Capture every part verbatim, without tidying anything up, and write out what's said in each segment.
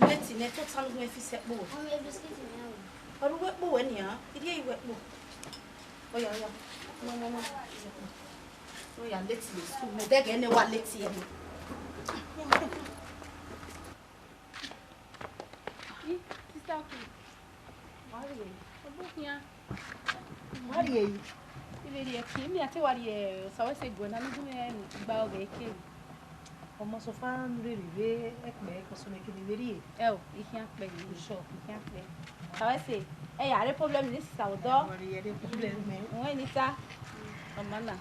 Leti nẹ, tota ne uwẹ fi sẹ kpo. Ọmọ, e biscuit ne a ru. Ọ ru wẹ kpo wẹ nian, I rhie wẹ kpo. Oya, oya. Mama, mama. Oya, leti ne school. Mẹ dẹgẹ ne wa leti ẹre. Ih, sister Queen. Wa rhie. Ọ bu khian. Wa rhie yi. I vbe rhie ẹki, mẹ a te wa rhie Osa wẹ sẹ guẹ na, ne u gu mwẹ gba ọghẹ ẹki. Ọmọ Sofa ne u rhirhi rre ẹkpẹ, kọsọnẹ kene vbe rhie. Ẹ o, I khian kpẹ yi. Sure. I khian kpẹ. Osa wẹ sẹ, ẹ ya re problem ni sisa odọ. Wa rhie re problem mẹ. Wẹ ni ta. Ọma na.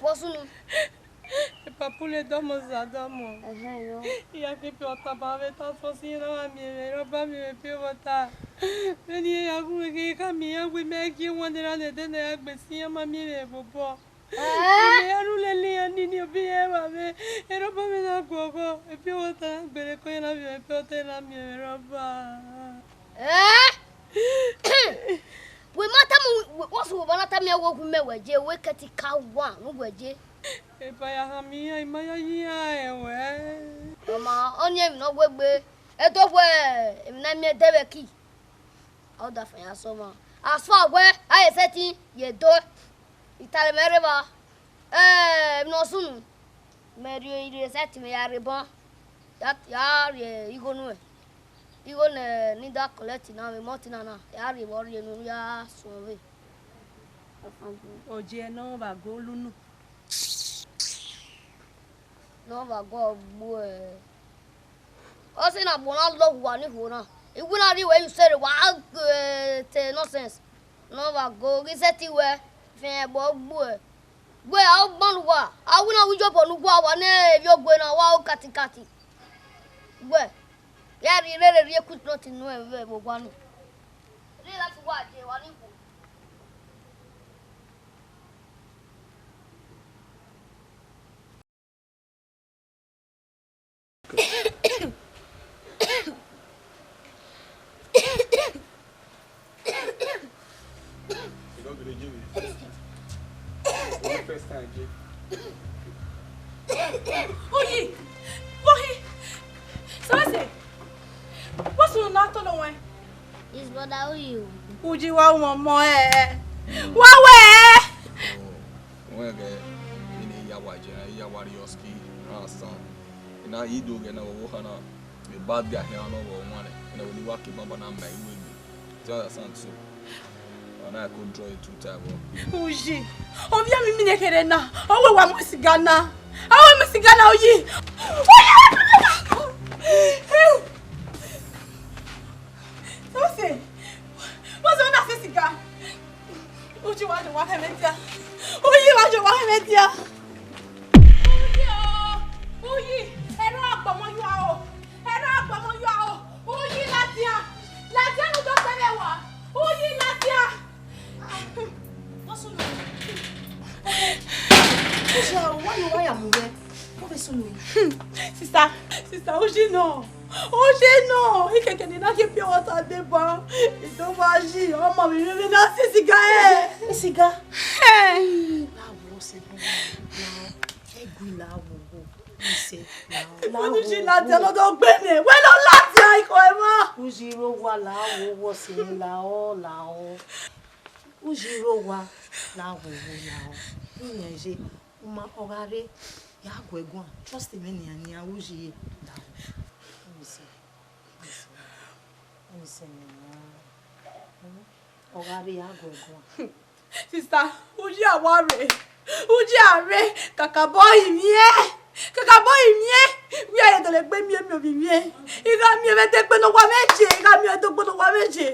Vbọ sunu? Papa, u le dọmọ, sa dọmọ. Ẹhẹn, yọ. I ya ke pure water ba vbe ta fọ si na wa miẹn mwẹ, rọ ba miẹn mwẹ pure water. Vbene iran ya gu mwẹ ghe, I ka miẹn iran wẹ mẹ gie wan ne erha ne ẹdẹ ne a gbe si iran ma miẹn mwẹ vbe obọ. Eh? Ẹ rhu lele iran nini, ọ biẹ iran vbe erha ba mwẹ na guọghọ, pure water na gbere ko iran na miẹn mwẹ, pure water na miẹn mwẹ rọ ba. Eh? Wẹ ma tama, wẹ, what's wẹ ma na tama iran wẹ gu mẹ wẹ je, wẹ kẹti ka wa ne uwẹ je. Eba ya hama iran, I ma ya yi iran ẹwẹ. Ọma, ọni emwi ne ọ wegbe, ẹdẹ wẹ emwi ne a miẹn ẹdẹ vbe ẹki. Ọ da fan ya sẹ ọmwa. As far wẹ a ye sẹtin ye do, I tare mẹ rre evba. Eh, emwi ne ọ sunu, mẹ rhie irẹn sẹtin mẹ ya rre eban, ya, ya rhie igho nuẹn. Igho ne, ne I da collect na vbe month na na, ya rhie vbe ọ rhie unu ya suẹn vbe. Oje ne ọ vba go lu unu. Ne ọ vba go gbuẹ. Ọ sẹ ne agbọn na lọ owa ni ho na. I wina rhie wẹ ye usere wa, eh, te nonsense. Ne ọ vba go ghi sẹtin wẹ, fian ẹbọ gbuẹ. Gbe a gban uwa, a wina wẹ iyobọ ne uwa wa ne evbi ogue na wa ru katikati. Gbe, ya rhie rere rhie quick note nuẹn vbe owa ni. Rhie lati uwa je wa ni wo. Uyi! Uyi! Sẹmẹsẹ! What's wrong na tolo wẹn? His brother Uyi o. Uyi wa wọn mọ ẹ. Wa wẹ. Wẹn ghẹ, I na ya wa jẹ, I ya wa rhie ọski, understand? I na yi do ghẹ na vbe ọvbokhan na, the bad guy hia nọ vbe ọmwa nẹ, ẹna vbe ne I wa ke banbanna ma iwinna. Do you understand so? Ọna I could draw it two time. Uyi, ovbi ami mi nekherhe na, ọ wẹ wa mu siga na, ọ wẹ mu siga na, Uyi. Uyi! Sose, what's on that cigar? Uyi wa jọ wa hẹ mẹ dia. Uyi wa jọ wa hẹ mẹ dia. Uyi o, Uyi, ẹrọ agbọmọ yua o, ẹrọ agbọmọ yua o. Uyi ladian, ladian nu do kpẹvbe wa. Uyi ladian. What's on? Uyi, why you, why am I? What is on? Sister, sister, Uyi no. Uyi no, ikeke ne I na gie pure water deba, I do vba yi, ọmọ mi vbe na si siga ẹre. Siga? Hey. La wo se bo. La, egui la wo wo. Ise, la wo. Uyi ladian no do gbe nẹ. Wẹ no ladian ikọ ẹmwa. Uyi ro wa la wo wo se la o, la o. Uyi ro wa la wo wo la o. Iyẹn ye. Uma, ọ gha rre, ya gu ẹre guan. Trust me, nian, nian, Uyi ye. Let me see. Let me see. Let me see, nian. Hmm? Ọ gha rre, ya gu ẹre guan. Sister, Uyi a wa rre. Uyi a rre. Kakabọ I miẹn. Kakabọ I miẹn. Wẹ a ye dọlegbe miẹn miẹn ovbi mwẹ. I gha miẹn vbe ẹdẹgbe ne owa mwẹ je. I gha miẹn vbe ẹdẹgbe ne owa mwẹ je.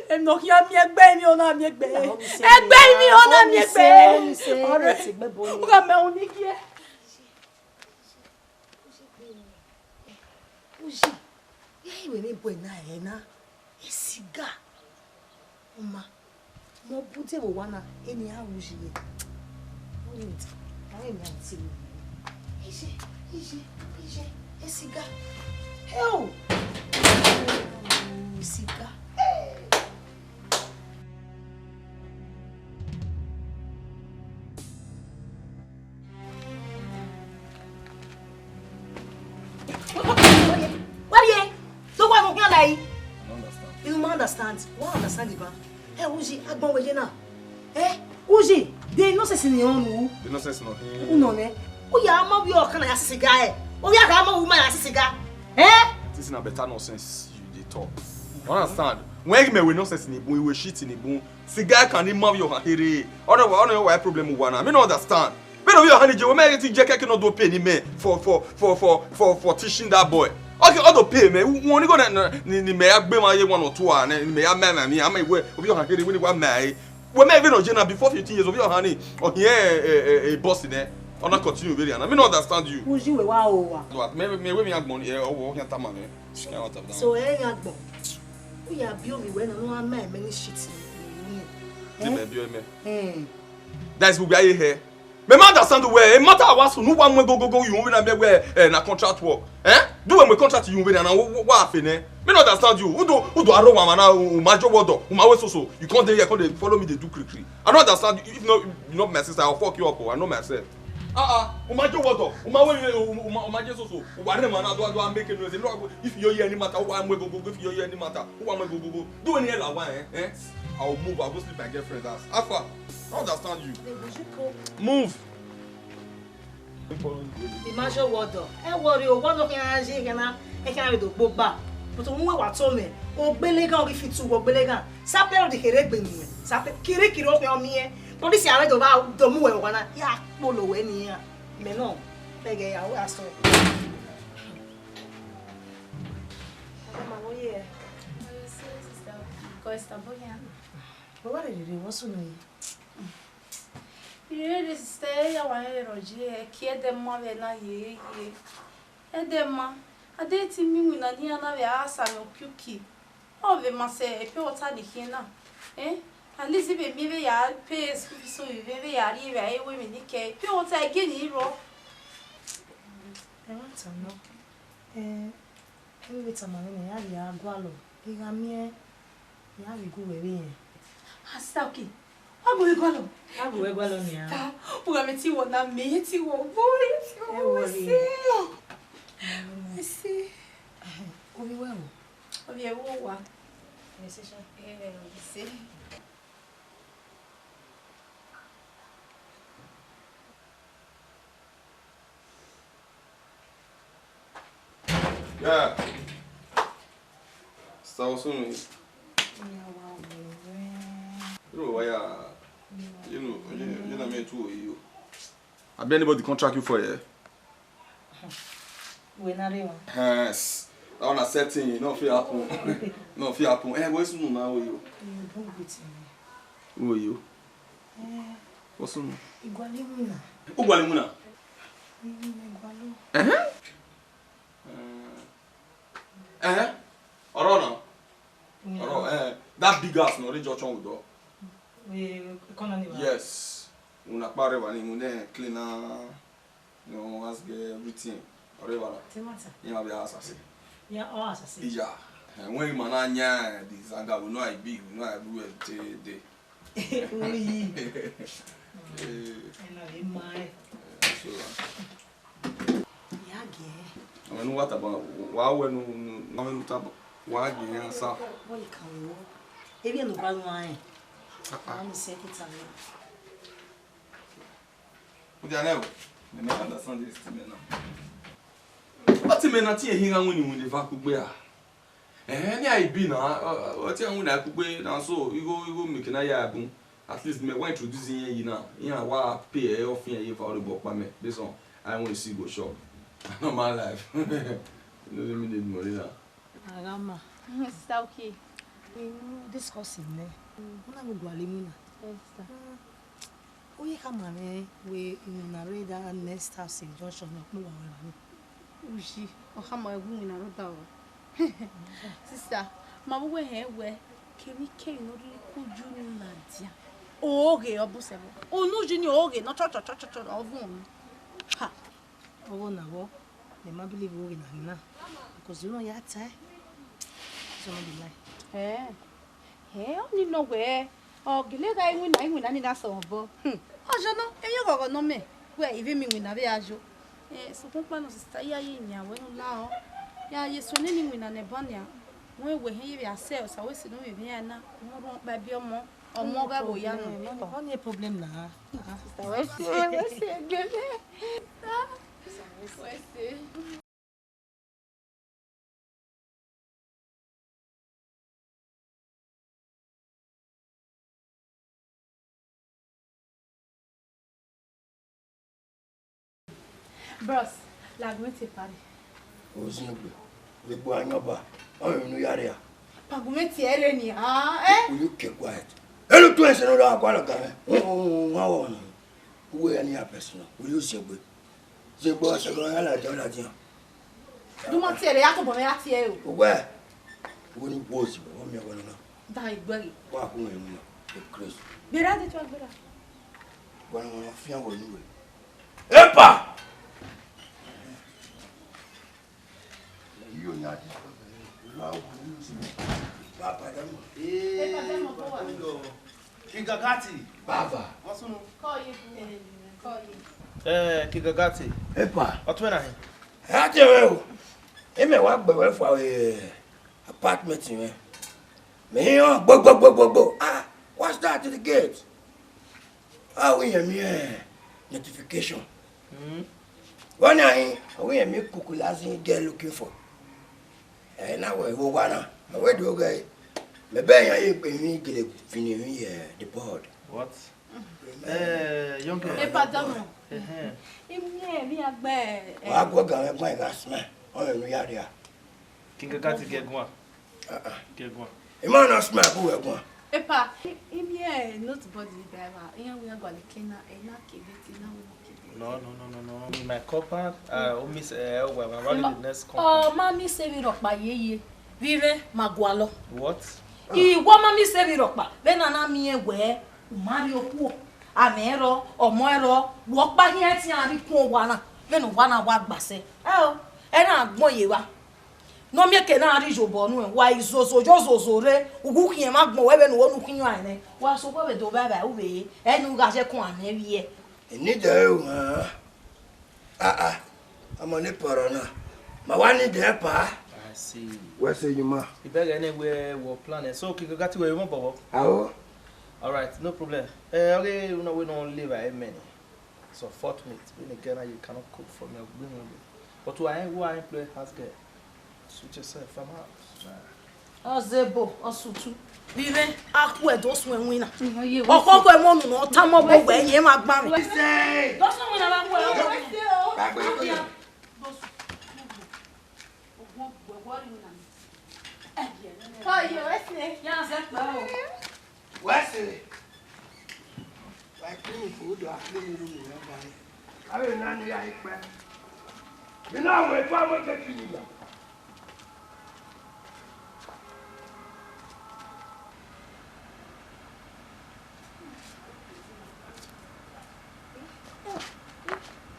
Emwi ne ọ khian miẹn ẹgbẹe mwẹ, ọ na miẹn ẹgbẹe. Ẹgbẹe mwẹ, ọ na miẹn ẹgbẹe. Ọre, u gha mẹ unu ni giẹ. Uyi, ya i mwẹ ne bọe na ẹre na. Esiga. Ọma, mẹ ọ bu de vbe owa na, eni a ru Uyi ye. Ọ rẹn, ọ rẹn mẹ a te ru. Ise. Iye, iye, esiga. Hell! Esiga. Wẹ rrie, do wa mu khian lai. I don't understand. You ma understand? Wa understand the ban. Ẹ, Uyi, agbọn wẹ ye na. Ẹ, Uyi, the nonsense ni ọ nu. The nonsense nọ hin. U nọ nẹ. U ya ma vbe ọkan na ya si siga ẹ. U ya gha ma u ma ya si siga. Ẹ? This na better nonsense you dey talk. You understand? When me wẹ nonsense ni bun, iwe shit ni bun. Siga kan ni ma vbe ọhan here. Ọdọ wa, ọdọ wa problem wa na. Me no understand. Vbene ovbi ọhan ni je, wẹ mẹ ti je kẹkẹ ne ọ do pay ni mẹ for, for, for, for, for, for teaching that boy. Okay, ọ do pay mẹ. Wẹ ni go na, na, ni, ni mẹ ya gbe ma ye one or two hour, ni mẹ ya ma ma mi, ama iwe, ovbi ọhan here, wẹ ni wa ma e. Wẹ mẹ vbene ọ je na before fifteen years, ovbi ọhan ni, ọ hiẹn, eh, eh, eh, boss nẹ. Ọ na continue vbe rria na. Me no understand you. Uyi wẹ wa o wa. So, me, me, wẹ mi agbọn, eh, ọ wọ, ọ khian tama mẹ. She can't tap down. So, eh, ya agbọn. U ya bi ovbi wẹ na, ne ọ ma mẹ ni shit ni. Dẹ mẹ bi ọ mẹ. Hmm. That is where I hear. Me ma understand wẹ, e matter wa sunu wa mu gogogo yu vbe na mẹ wẹ, eh, na contract work. Eh? Do we mu contract yu vbe na, na wa, wa fe nẹ. Me no understand you. U do, u do aro wa ma na, u ma jo wọdọ, u ma wẹ soso. You come dey here, come dey follow me, dey do kiri kiri. I don't understand you. If not, you not my sister, I'll fuck you up. Oh, I know myself. Ah ah, u ma jo wọdọ, u ma wẹ, u, u, u ma, u ma je soso. U wa rẹ ma na, do, do make noise. No, if you hear any matter, u wa mu gogogo. If you hear any matter, u wa mu gogogo. Do any hell I want, eh? Eh? I will move. I'll go sleep my girlfriend's house. How far? I don't understand you. Move. Imagine what the. Ẹ worry o, one of you, you can, you can do gbogbo. But when we were told me, o gbelegan, o fi tu, o gbelegan. Sape o di kere gbe mi. Sape kiri kiri o pe o mi e. Police are do ba do mu we wa na. Ya kpolo we ni ya. Me no. Bege ya we aso. Mama, wo ye? Because the boy. But what did you do? What's your name? Irere sẹ ya wa rẹn rọ ye, ẹki ẹdẹ ma vbe na ye ye. Ẹdẹ ma, a de ti miẹn iwinna ne iran na vbe a sa mwẹ ukiuki. Ọ vbe ma sẹ pure water ni khian na. Eh? At least vbe miẹn vbe ya pay school fees ovbi mwẹ, vbe ya rrie vbe a re ru emwi ni kẹ. Pure water ẹgie ni rrọọ. Ẹ ma ta nọ. Eh, Ẹ vbe tama mwẹ ne iran rhie a gualọ, I gha miẹn iran vbe gu wẹ vbe rẹn. Asita, okay. Wa gu mwẹ gualọ. A gu wẹ gualọ nian. Ta, u gha mẹ te wọ na, mẹ ye te wọ, boy, ye te wọ. Ẹ wọ rre. Ẹ se. Ovbi wẹ o? Ovbi ẹvbo wa. Ẹ se sha. Ẹ, ẹ se. Yeah. Sista, what's up, man? Iran wa wẹ. You know why, uh, you know, you, you know me too, you. I bet anybody contract you for here? Wẹ na rre wan. Yes. That one na setting, no fit happen. No fit happen. Eh, what's up now, you? You don't wait me. Who are you? Eh. What's up? Igualimuna. Igualimuna? Mm, Igualu. Uh-huh. Eh, eh, ọrọ na. Ọrọ, eh, that big house na, ọre jọ chọn udo. We, we, come on, yes. Una kpare wa ni, una clean na, you know, as get everything. Ọre wa na. Te mata. Iran be asase. Ya, ọ asase. Iya. Eh, when man na nya, the zanga, we know I big, we know I everywhere today. Oyi. Eh. Ena vbe ma ẹ. Eh, so, uh, Ya gie. Ọmọ nu wa taba, wa wẹ nu, nu, nu, wa wẹ nu taba, wa gie ya sa. Wọ yi ka wo. Ebi enu gba nu ae. Ah, ah. Ami se ku ta mi. Udia ne o. Me no understand this thing now. What thing me na ti ehin gha wini wini va kugbe a? Eh, ni a bi na, ọ ti a win na kugbe na so, igho, igho make na ya bun. At least me wa introduce iran yi na. Iran wa pay e off iran ye va ọre bọ kpa mẹ. Based on I want to see go shop. No my life. You know me need money now. Agama. Sister, okay. We discussing ne. Una go gwale mi na. Yes, sir. Uyi khama mwẹ wẹ iwinna rre that next house in junction na kpọnmwẹ ọmwa ni. Uyi, ọ khama wẹ iwinna rre odaro. Sister, ma vbe uwẹ hẹn wẹ, kemwi kemwi ne ọ rhirhi ku uyi unu ladian. Oghe ọ bu sẹ vbọ. Unu uyi ni oghe, nọ chọchọ chọchọ chọ, ọ vun unu. Ha. Ọghe na vbọ, mẹ ma believe wẹ ọ ghi na ghi na. Because u nọ ya tae, zọ nọ be lie. Ẹn, ẹn, ọnii nọ wẹẹ, ọ gele gha iwinna, iwinna ni na sẹ mwẹ obọ. Hmm. Ọ jọ nọ, eyẹn ọghọghọ nọ mẹ, wẹ ivbi mi iwinna vbe a yo. Eh, sokpan ukpa nọ, sister, I ya ye yan wẹ ne u la ọ. Ya ye suẹn nene iwinna nẹ ban nian. Wẹ wẹ hẹn ye vbe a sẹ, Osa wẹ sẹ ne u vbe vbe iran na, u mu rhunmwuda biẹ ọmọ, ọmọ gha vbe ya nọ. Ọnii problem na. Sister, wẹ sẹ, wẹ sẹ, gele. Wẹ sẹ. Bros, la argument e party. Oziengbe, vbe gbe ayọn ba, ọ rẹn unu ya rria. Argument ẹre nia, eh? Will you keep quiet? Enu tuẹn sẹ ne ọ gha gualọ ga mwẹ. Wọn wọ ọna. Uwẹ ya ni ya personal. Will you Oziengbe? Zegbe ọsẹ gọlọ ya ladian ladian. Du ma tie ẹre, ya tobọ mwẹ ya tie ẹre o. Uwẹ, uwẹ ni wo si, ọ miẹn wẹ nọ na. Da egbe ghe. Wa hu ẹn nọ, e Kristi. Gbera de tọ gbera. Wa nọ fian wẹ nuwe. Epa! Iyo nia di. Baba dama. Epa dama, baba. King Gagati. Baba. Wọ́n súnmọ́. Kọ́ yìí. Kọ́ yìí. Eh, King Gagati. Epa. Ọtún ẹ̀ na hẹn. Ẹ á tẹ wẹ o. Ẹ mẹ wa gbẹ wẹ fua, eh, apartment mwẹ. Mẹ hẹn gbogbogbogbo. Ah, what's that at the gate? A wẹ irẹn miẹn notification. Mm. Vbọ nian, a wẹ irẹn miẹn kuku last girl looking for. Ẹ na wẹ vbe owa na, a wẹ do ghẹ, mẹ bẹ iran ye egbe emwi gele fini emwi ye the board. What? Eh, young girl. Epa dama. Ẹhẹn. Imi emwi a gbẹ, eh. Wa gu ọga mwẹ guan, I gha smell. Ọ mwẹ emwi ya rria. King Gagati, gẹ guan. Ah, ah. Gẹ guan. I ma na smell, gu wẹ guan. Epa, I, I miẹn nobody driver. Iran wẹ iran gualọ eke na, ẹ na kebe te na wẹ na kebe. No, no, no, no, no. In my compound, uh, o miss, eh, oh, well, I'm already the next compound. Ọ ma miss emwi rhọkpa yeye. Vbe mwẹ ma gualọ. What? I wa ma miss emwi rhọkpa. Vbene a na miẹn wẹ, u ma rrie okhuo. Amẹ rrọọ, ọmọ rrọọ, wẹ ọkpa khian tian rhie ikun owa na. Vbene owa na wa gba sẹ. Ẹ o, ẹ na gbọn ye evba. Ne ọ miẹn ke na rhie iyobọ nuẹn, wa i zozo yo zozo rre, u gu khian emwa agbọn wẹ vbene u ho ne u khian iran nẹ. Wa sokpan vbe do vba evba, u vbe re, ẹ ne u gha zẹ kun amẹ vbiẹ. I need help, huh? Ah, ah. Ọmọ ne pọrọ na. Ma wa need help, ah? I see. Wẹ sẹ yuma. I beg any where we plan it. So, King Gagati, where you want, Bobo? Aho. All right, no problem. Eh, okay, you know we don't live at many. So fortunate, when the girl you cannot cook for me, I'll bring you. But who I, who I employ house girl? Suit yourself, I'm out. Nah. Ọzẹbo, ọsutu. Vbe mwẹ, a khu ẹdẹ osuẹn winna. Ọ ye, wẹ sẹ. Ọkhọkhọ ẹmwẹ unu nọ, ọ tama ọbọ wẹ, ẹyin ma gba mwẹ. Wẹ sẹ. Dọsọ winna la khu ẹ. Wẹ sẹ o. Ba gbe ko. Kọ ye, wẹ sẹ. Ya zẹ kpẹ o. Wẹ sẹ. Wa kuru fo do a kuru mu ru mu ya ba. A vbe na ni ya ikpẹ. Bi na wẹ ipa mo ke kiri ya.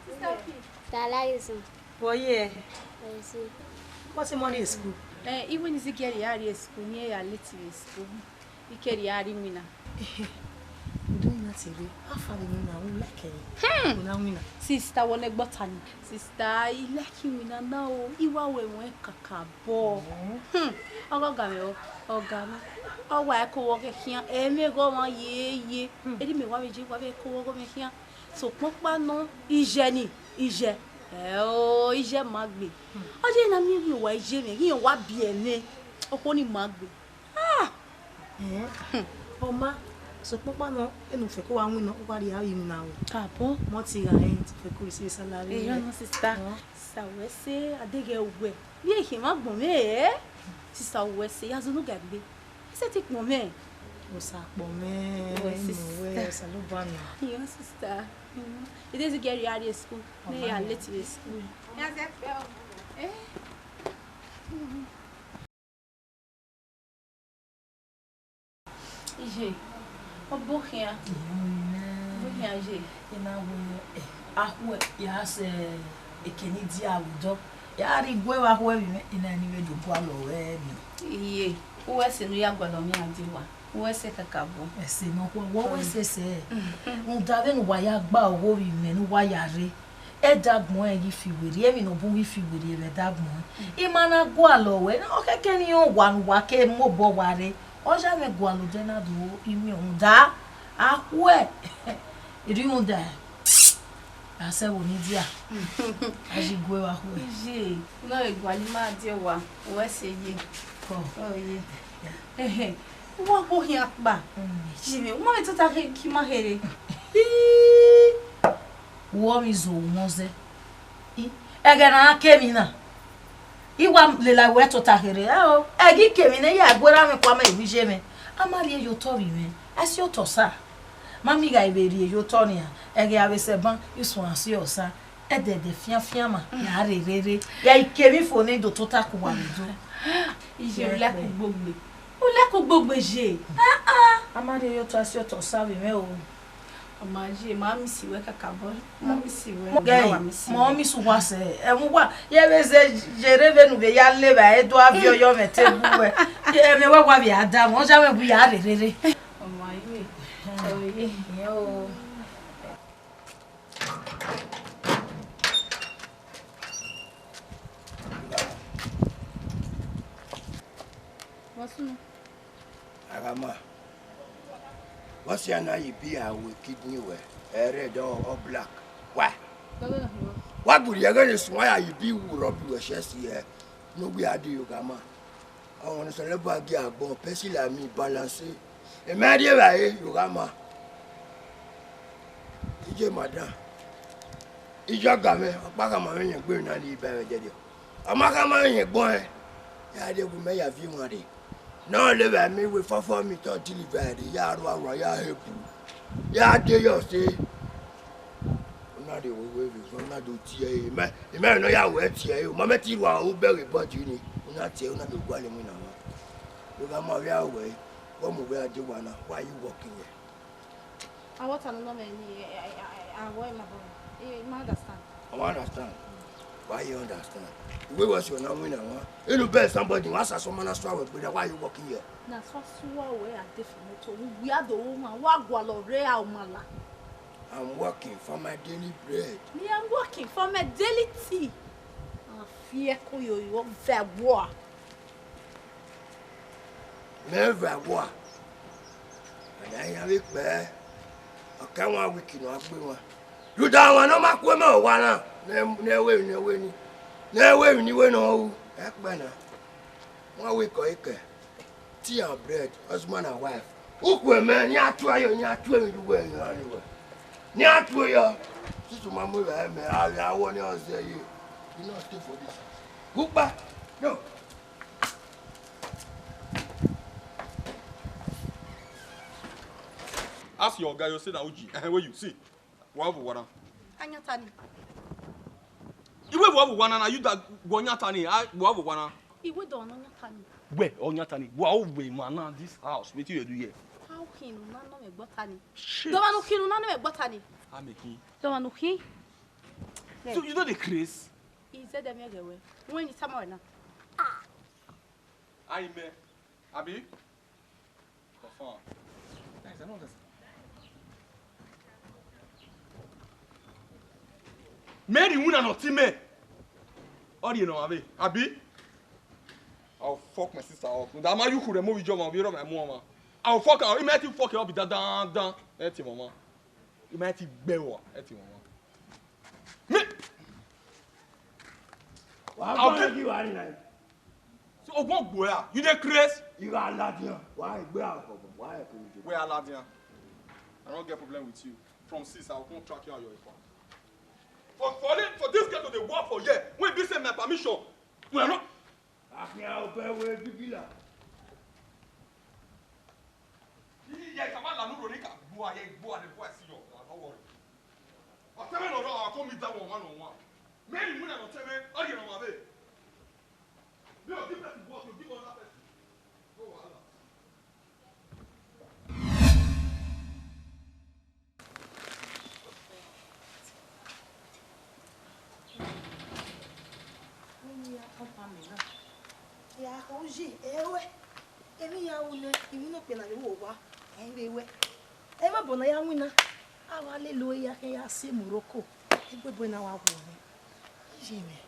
Sister Oki. Dala izun. Wọ ye? Ezi. Wọ te mọ rrie school? Eh, iwẹ ni zigẹrri a rrie school, ne I ya late rrie school. I ke rhie a rrie iwinna. Udu na te rre, how far vbe iwinna, u like ẹre? Hmm. U na winna. Sister, wọ nẹ ẹgbẹe ọta ni. Sister, I like iwinna na o, I wa wẹ ẹmwẹ kakabọ. Hmm. Ọgọga mwẹ o, ọga mwẹ. Ọ wa ẹko wọ ghẹ khian, ẹmwẹ ghe ọmwa yeye. Hmm. Erriọ mẹ wa vbe je, wa vbe ẹko wọ ghọ mwẹ khian. Sokpan ọkpa nọ, ijẹ ni, ijẹ. Ẹ o, ijẹ ma gbe. Hmm. Ọ ye na miẹn vbe owa ijẹ mwẹ, iran wa biẹ mwẹ. Okhuo ni ma gbe. Ah! Eh, hmm. Ọ ma, sokpan ọkpa nọ, enu fẹko wa winna, u wa rhie a ye iwinna ruẹ. Kabọ? Mọ te gha rẹn, fẹko receive salary. Eyọ nọ, sister. Ọ. Sister, wẹ sẹ, a deghẹ wẹ. Vbe e khian mwa gbọn mwẹ, eh? Sister, wẹ sẹ, ya zẹ unu ga egbe. I sẹtin kpọn mwẹ. Osa kpọn mwẹ, Wẹ, inu wẹ, sister. Osanobua nọ. Eyọ, sister. Mm. I de zigẹrri a rrie school. Ọ ma ne ya nọ. Late rrie school. Ya zẹ kpẹ o. Eh? Iye, ọ bu khian. Ọ bu khian ye. I na wẹ, eh, a khuẹ, ya sẹ, Eke ne I dia vbe odọ, ya rhie igue vbe aho ẹvbi mwẹ, ena ni vbe do gualọ ruẹ emwi. Iye, uwẹ ẹse ne u ya gualọ mwẹ a die owa, uwẹ ẹse kakabọ. Ẹse ne ọ khuẹ, wẹ wẹ ẹse sẹ. Rhunmwuda vbene uwa ya gba ọghe ovbi mwẹ ne uwa ya rre, ẹdagbọn ẹnrẹn ghi fi werriẹ, emwi ne ọ bun ghi fi werriẹ vbe ẹdagbọn ẹnrẹn. I ma na gualọ ruẹ, ọ khẹke ne I rẹn owa ne uwa ke mu obọ wa rre, ọ ya mwẹ gualọ odẹ na do imiọn rhunmwuda a khuẹ. Rhunmwuda, a sẹ vbe ne I dia, a ghi gu ẹre vbe aho ẹre. Iye, u na vbe gualọ ima die owa, uwẹ ẹse ye. Kọ. Ọ ye. Ẹhẹn, u wa gbe okhian kpa. Mm. Jimmy, u ma vbe tota khe, ke ima kherhe. Uwẹ ọmwa izo mwẹ ọzẹ. I, ẹghẹ ne a ke emwi na, I wa lele wẹ tota kherhe, ẹ o, ẹ ghi ke emwi ne ya gu erha mwẹ kua ma vbe iye mwẹ, a ma rhie ye otọ vbe mwẹ, a si otọ sa. Ma miẹn gha vbe rhie ye otọ nian, ẹghẹ a vbe sẹ ban, I suẹn a si ọsa, ẹdẹdẹ fianfian ma, ya rherhe rre, ya I ke emwi fo ne I do tota ke uwa vbe do. Iye, u like ugbogbe, u like ugbogbe ye. Ah, ah. A ma rhie ye otọ, a si otọ sa vbe mwẹ o. Ọ ma ye, ma miss wẹ kakabọ, ma miss wẹ, Mo gẹ, ma wa miss ma wẹ. Miss uwa sẹ, ẹmwẹ uwa, ye vbe zẹ ye rre vbene u vbe ya le vbe do a viọ yọ mwẹ te bu wẹ. Ye ẹmwẹ wẹ wa vbe a da mwẹ, ọ ya mwẹ bu ya rherhe rre. Ọ ma ye, ọ ye. Yo. Vbọ sunu? A gha ma. Vbọzẹ ne a ye ibi a ru kidney wẹ, ẹ red ọ, ọ black. Why? Dọghe nọ khin vbọ? Wa gburriẹ ẹghẹ ne sunu a ya ye ibi wu rhọbi wẹ Chelsea ẹ, ne uwẹ a di yo gha ma. Ọmwa ne Osanobua gie agbọn, pencil a miẹn balance. Emẹ rri evbare yo gha ma. Iye madam. Iye ọga mwẹ, ọkpa khama mwẹ yẹn egbe na ni ba mwẹ dẹdẹ. Ọ ma khama mwẹ yẹn egbọn ẹn, ya rrie ẹwu mẹ ya viọ emwa rre. Ne ọ le vbe amẹ iwe fọfọ mi te ọ deliver rre, ya ru arua, ya he bu, ya de yọ ọse. U na rrie owe vbe, u na do tie ẹre, imẹ, imẹ ne ọ ya wẹ tie ẹre, u ma mẹ te rua ru bẹghe body ni, u na tie ẹre, u na do gualọ iwinna mwa. Vbe gha ma vbe a wẹ, vbe ọ mu wẹ a die owa na, why you walking here? A wẹ ọta ne u nọ mwẹ ni, a wẹ ma bọ, I ma understand. I wan understand. Why you understand? Uwẹ wẹ si ọna winna mwa. Inu bẹ somebody, wa sa sọma na sua wẹ gberra, why you walking here? Na sua sua wẹ a de fi moto, u wia do ru mwa, wa gualọ rre a ọmala. I'm working for my daily bread. Me, I'm working for my daily tea. A fi ẹko yoyo vẹ wua. Mẹ vẹ wua. Ọna iran vbe kpẹẹ. Ọ ka ẹmwẹ wiki ne ọ gbe wan. Rhunmwuda ọmwa ne ọ ma ku emẹ owa na, ne, ne wẹ, ne wẹ ni, ne wẹ ni wẹ ne ọ ru. Ẹkpẹ na. One week or ikẹ. Tea and bread, husband and wife. Uku ẹmwẹ, ne iran tua yo, ne iran tua emwi ye uwẹ, ne iran tua yọ. Since u ma mu evbare mẹ, a gha wọ ne ọ zẹ ye. You no stay for this house. Ukpa, no. Ask your guy, you say na Uji. Eh, where you see? Wa vbe owa na. Ọyan ta ni. Iwe wa vbe owa na, na you that wa ọyan ta ni, a, wa vbe owa na. Iwe do ọna ọyan ta ni. Wẹ, ọyan ta ni. Wa vbe owa na, this house, wetin you do here? How can una no me gbọ ta ni? Shit. Dọmwa ne u khin, una no me gbọ ta ni. I'm a king. Dọmwa ne u khin. So you know the craze? He said them here, well. When you tell me now. Amen. Abi? Confirm. Guys, I don't understand. Mary win an ultimate. All you know, abi? Abi? I'll fuck my sister up. That man you could remove your man, we don't my mama. I'll fuck her. He might fuck her up, da da da. Eti mama. He might be one. Eti mama. Me. Wa I'll gba get gi wa ni na. So, ogun ogbo ya, you dey craze? You are Ladian. Why? Where are you? Why are you? Where are Ladian? I don't get problem with you. From six, I will come track you and your epa. For, for, thi- for this girl to dey work for here, when be say my permission, we are not. Akin a obẹ we bibila. Iye, come on, la nu ro ni ka gbua, ye gbua, the boy see you. Don't worry. Ọtẹmwẹ nọ rọ, a ko meet that one one on one. Mary mu na ọtẹmwẹ, ọ ye na wa be. Me, o give person work, you give another person. No wahala. Akha uyi, ẹ ruẹ. Emwi ya ru nẹ, iwinna okpia na vbe ru owa, ẹ i vbe ruẹ. Ẹ ma bọ ne a ya winna. A wa lele ore ya khian ya si Morocco. Egbe ebo na wa wu mwẹ. Iye mwẹ.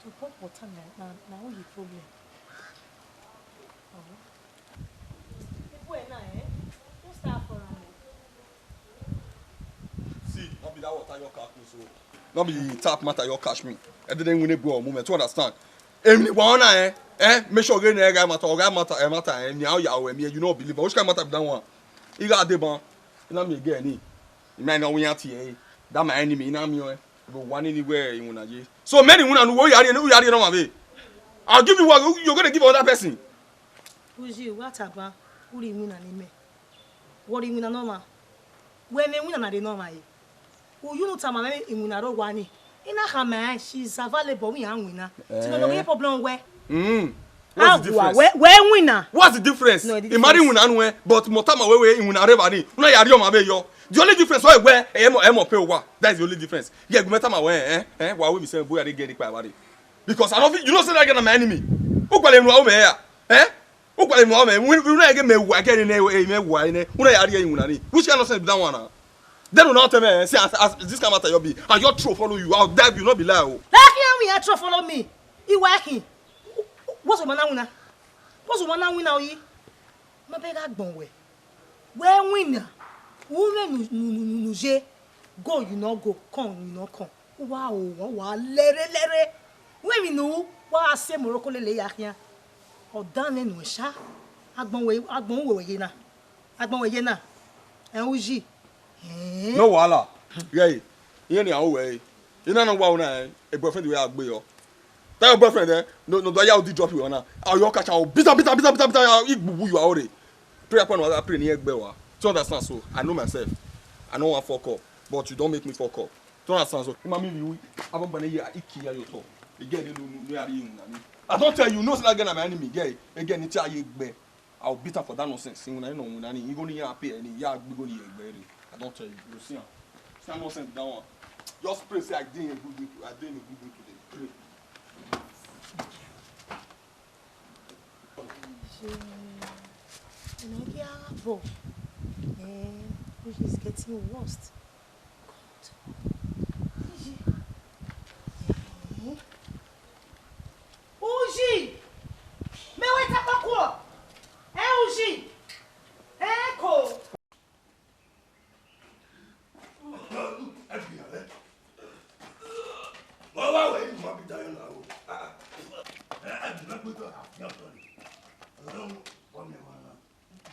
To pop water na, na, na who ye problem? Ọhọ. People na, eh? Who start for am? See, no be that water you catch me so. No be tap matter you catch me. I didn't win a ball moment. You understand? Emwi ne wa na, eh? Eh? Make sure you get that matter, that matter, eh, matter, eh? Ni a ya o, eh, me, you no believe. Which kind of matter be that one? You got the ban. You know me again, eh? You might not win at here, eh? That my enemy, you know me, eh? But one anywhere you wanna ye. So many women who are here, who are here, no, man. I'll give you one. You're gonna give another person. Uyi, what about? Who do you mean an email? What do you mean an normal? Wẹ mwẹ iwinna na rre nọ mwa re. Uyi, unu tama mwẹ iwinna rre owa ni. I na khama ẹn, she is available, wẹ iran winna. Ti no, no problem wẹ. Mm. What's the difference? Wẹ, wẹ winna. What's the difference? No, the difference. I ma rri iwinna nuẹn, but mẹ ọ tama wẹ wẹ iwinna rre evba ni. Una ya rri ọmwa vbe yọ. The only difference ọre wẹ, ẹ mọ, ẹ mọ pay owa. That is the only difference. Yeah, gu mẹ tama wẹ, eh, eh, wa wẹ mi sẹ, boy, I dey get it by body. Because I don't feel, you know say that girl na my enemy. Who call him now, man? Eh? Who call him now, man? We, we not get me wa, get in there, eh, me wa in there. Una ya rri iwinna ni. Which kind of sense be that one now? Then una tell me, eh, say, as, as this kind of matter you be, and your throw follow you, I'll dive you, not be lie, oh. Like him, we are throw follow me. He wa him. What's the man now? What's the man now? Ye? Ma bẹghe agbọn wẹ. Wẹ winna. U mwẹ nu, nu, nu, nu, nu ye. Go, you no go. Come, you no come. Wa o, wa, wa lẹre, lẹre. Wẹ emwi ne u wa si Morocco lele ya khian. Ọ dan nẹ nuẹn sha. Agbọn wẹ, agbọn wẹ wẹ ye na. Agbọn wẹ ye na. Ẹ, Uyi. Eh? No wahala. Yeah, iye ni a wẹ. Ina na wa una, eh, a boyfriend wẹ a gbe yọ. Tell your boyfriend, eh, no, no, do ya odi drop you now. How you catch out? Bitter, bitter, bitter, bitter, bitter. He gbugbu you are already. Pray upon what I pray ni egbe wa. Do you understand? So I know myself. I no wan fuck up, but you don't make me fuck up. Do you understand? So, imami ni we, abọ gbane ya iki ya yo to. Again, no, no, no, I don't tell you, no, say that girl na my enemy, girl. Again, it's a ye gbe. I will beat her for that nonsense. He win, I know, win, I need, he go near pay, and he, yeah, we go near, I don't tell you, you see him. It's not nonsense, that one. Just pray, say, I did a good week, I did a good week today. Pray. Ṣe, ẹnẹ ghi a bọ, eh, which is getting worst. God. Uyi. Eh. Uyi! Mẹ wẹ ta kpọkọ! Ẹ Uyi! Ẹ ko! Wọ́n wá wẹ̀ yìí, wọ́n fi dayọ̀ náà o. Ah, ah. Ẹ, ẹ, ẹ, ẹ, ẹ, ẹ, ọlọ́run, ọmọ ẹ̀ wà náà.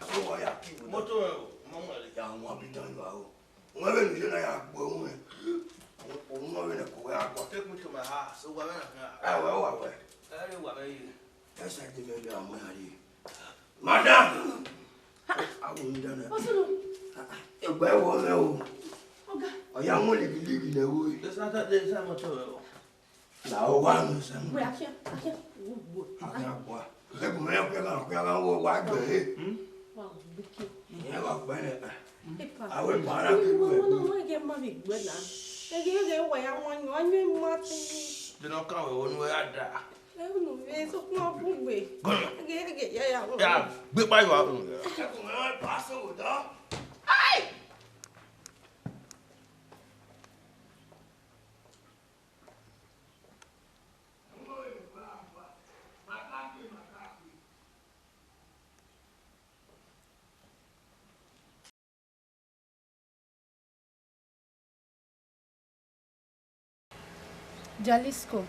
Ó wọ ya kí wọ́n. Mọ́tò rẹ̀ o, mọ́ mọ́ rẹ̀. Ya wọn fi dayọ̀ náà o. Wọ́n bẹ̀ níṣẹ́ náà ya gbọ́ ohun ẹ̀. Òun náà bẹ̀ kó wẹ́ àgbà. Take me to my house. Ó wà bẹ́ẹ̀ náà. Ẹ wẹ̀, ó wà wẹ̀. Ẹ rí wà bẹ́ẹ̀ yìí. Ẹ ṣàjẹ́ bẹ́ẹ̀ bí àwọn ọmọ yàrá yìí. Madam! Awo mi dana. Osunu. Egbe wo me o. Oga. Oya mo ligi ligi le wo. This Saturday, this time to. La o wa no se mo. We akia, akia. Wo, wo. Akia kwa. Egbe me akia ka, akia ka wo wa gbe. Hmm? Wa gbe ki. Ye wa gbe ne. Epa. Awe pa na ki gbe. Wo, wo, wo, ge ma bi gbe na. Ege, ege wa ya mo, mo, mo ma ti. Dena ka we onu ya da. Ẹ unu vbe sokpan bun gbe. Gọnọ. Ege, ege, ya, ya, ya, gbe pa yo unu. Ẹ kò mẹ́wàá pa sọ̀rọ̀ dán. Ai! Jalisco,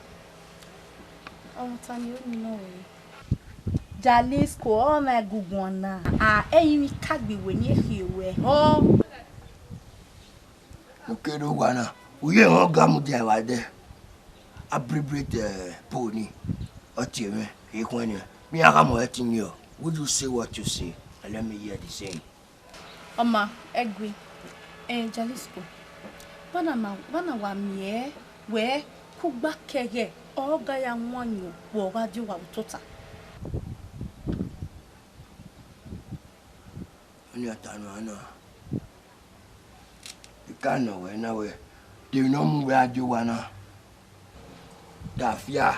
ọmọta ni unu nọ wẹ. Jalisco, ọ na gu guan na. A, ẹyin ni kagbe iwe ni e khiẹ ruẹ họ. Okere owa na, uye họn ga mudia evba dẹ. Abribrete, eh, po ni, ọ tie mwẹ, ekhọe nian. Me iran gha mu ẹtin ni ọ. Would you say what you say and let me hear the same? Ọ ma, ẹgui, eh, Jalisco, vbana ma, vbana wa miẹn wẹ kugba kẹghẹ, ọ gha ya wan yan okhuo, ọ gha die owa vbe tota. Ọnii a tama na. I ka nọ wẹ na wẹ, de emwi ne ọ mu wẹ a die owa na. Dafia.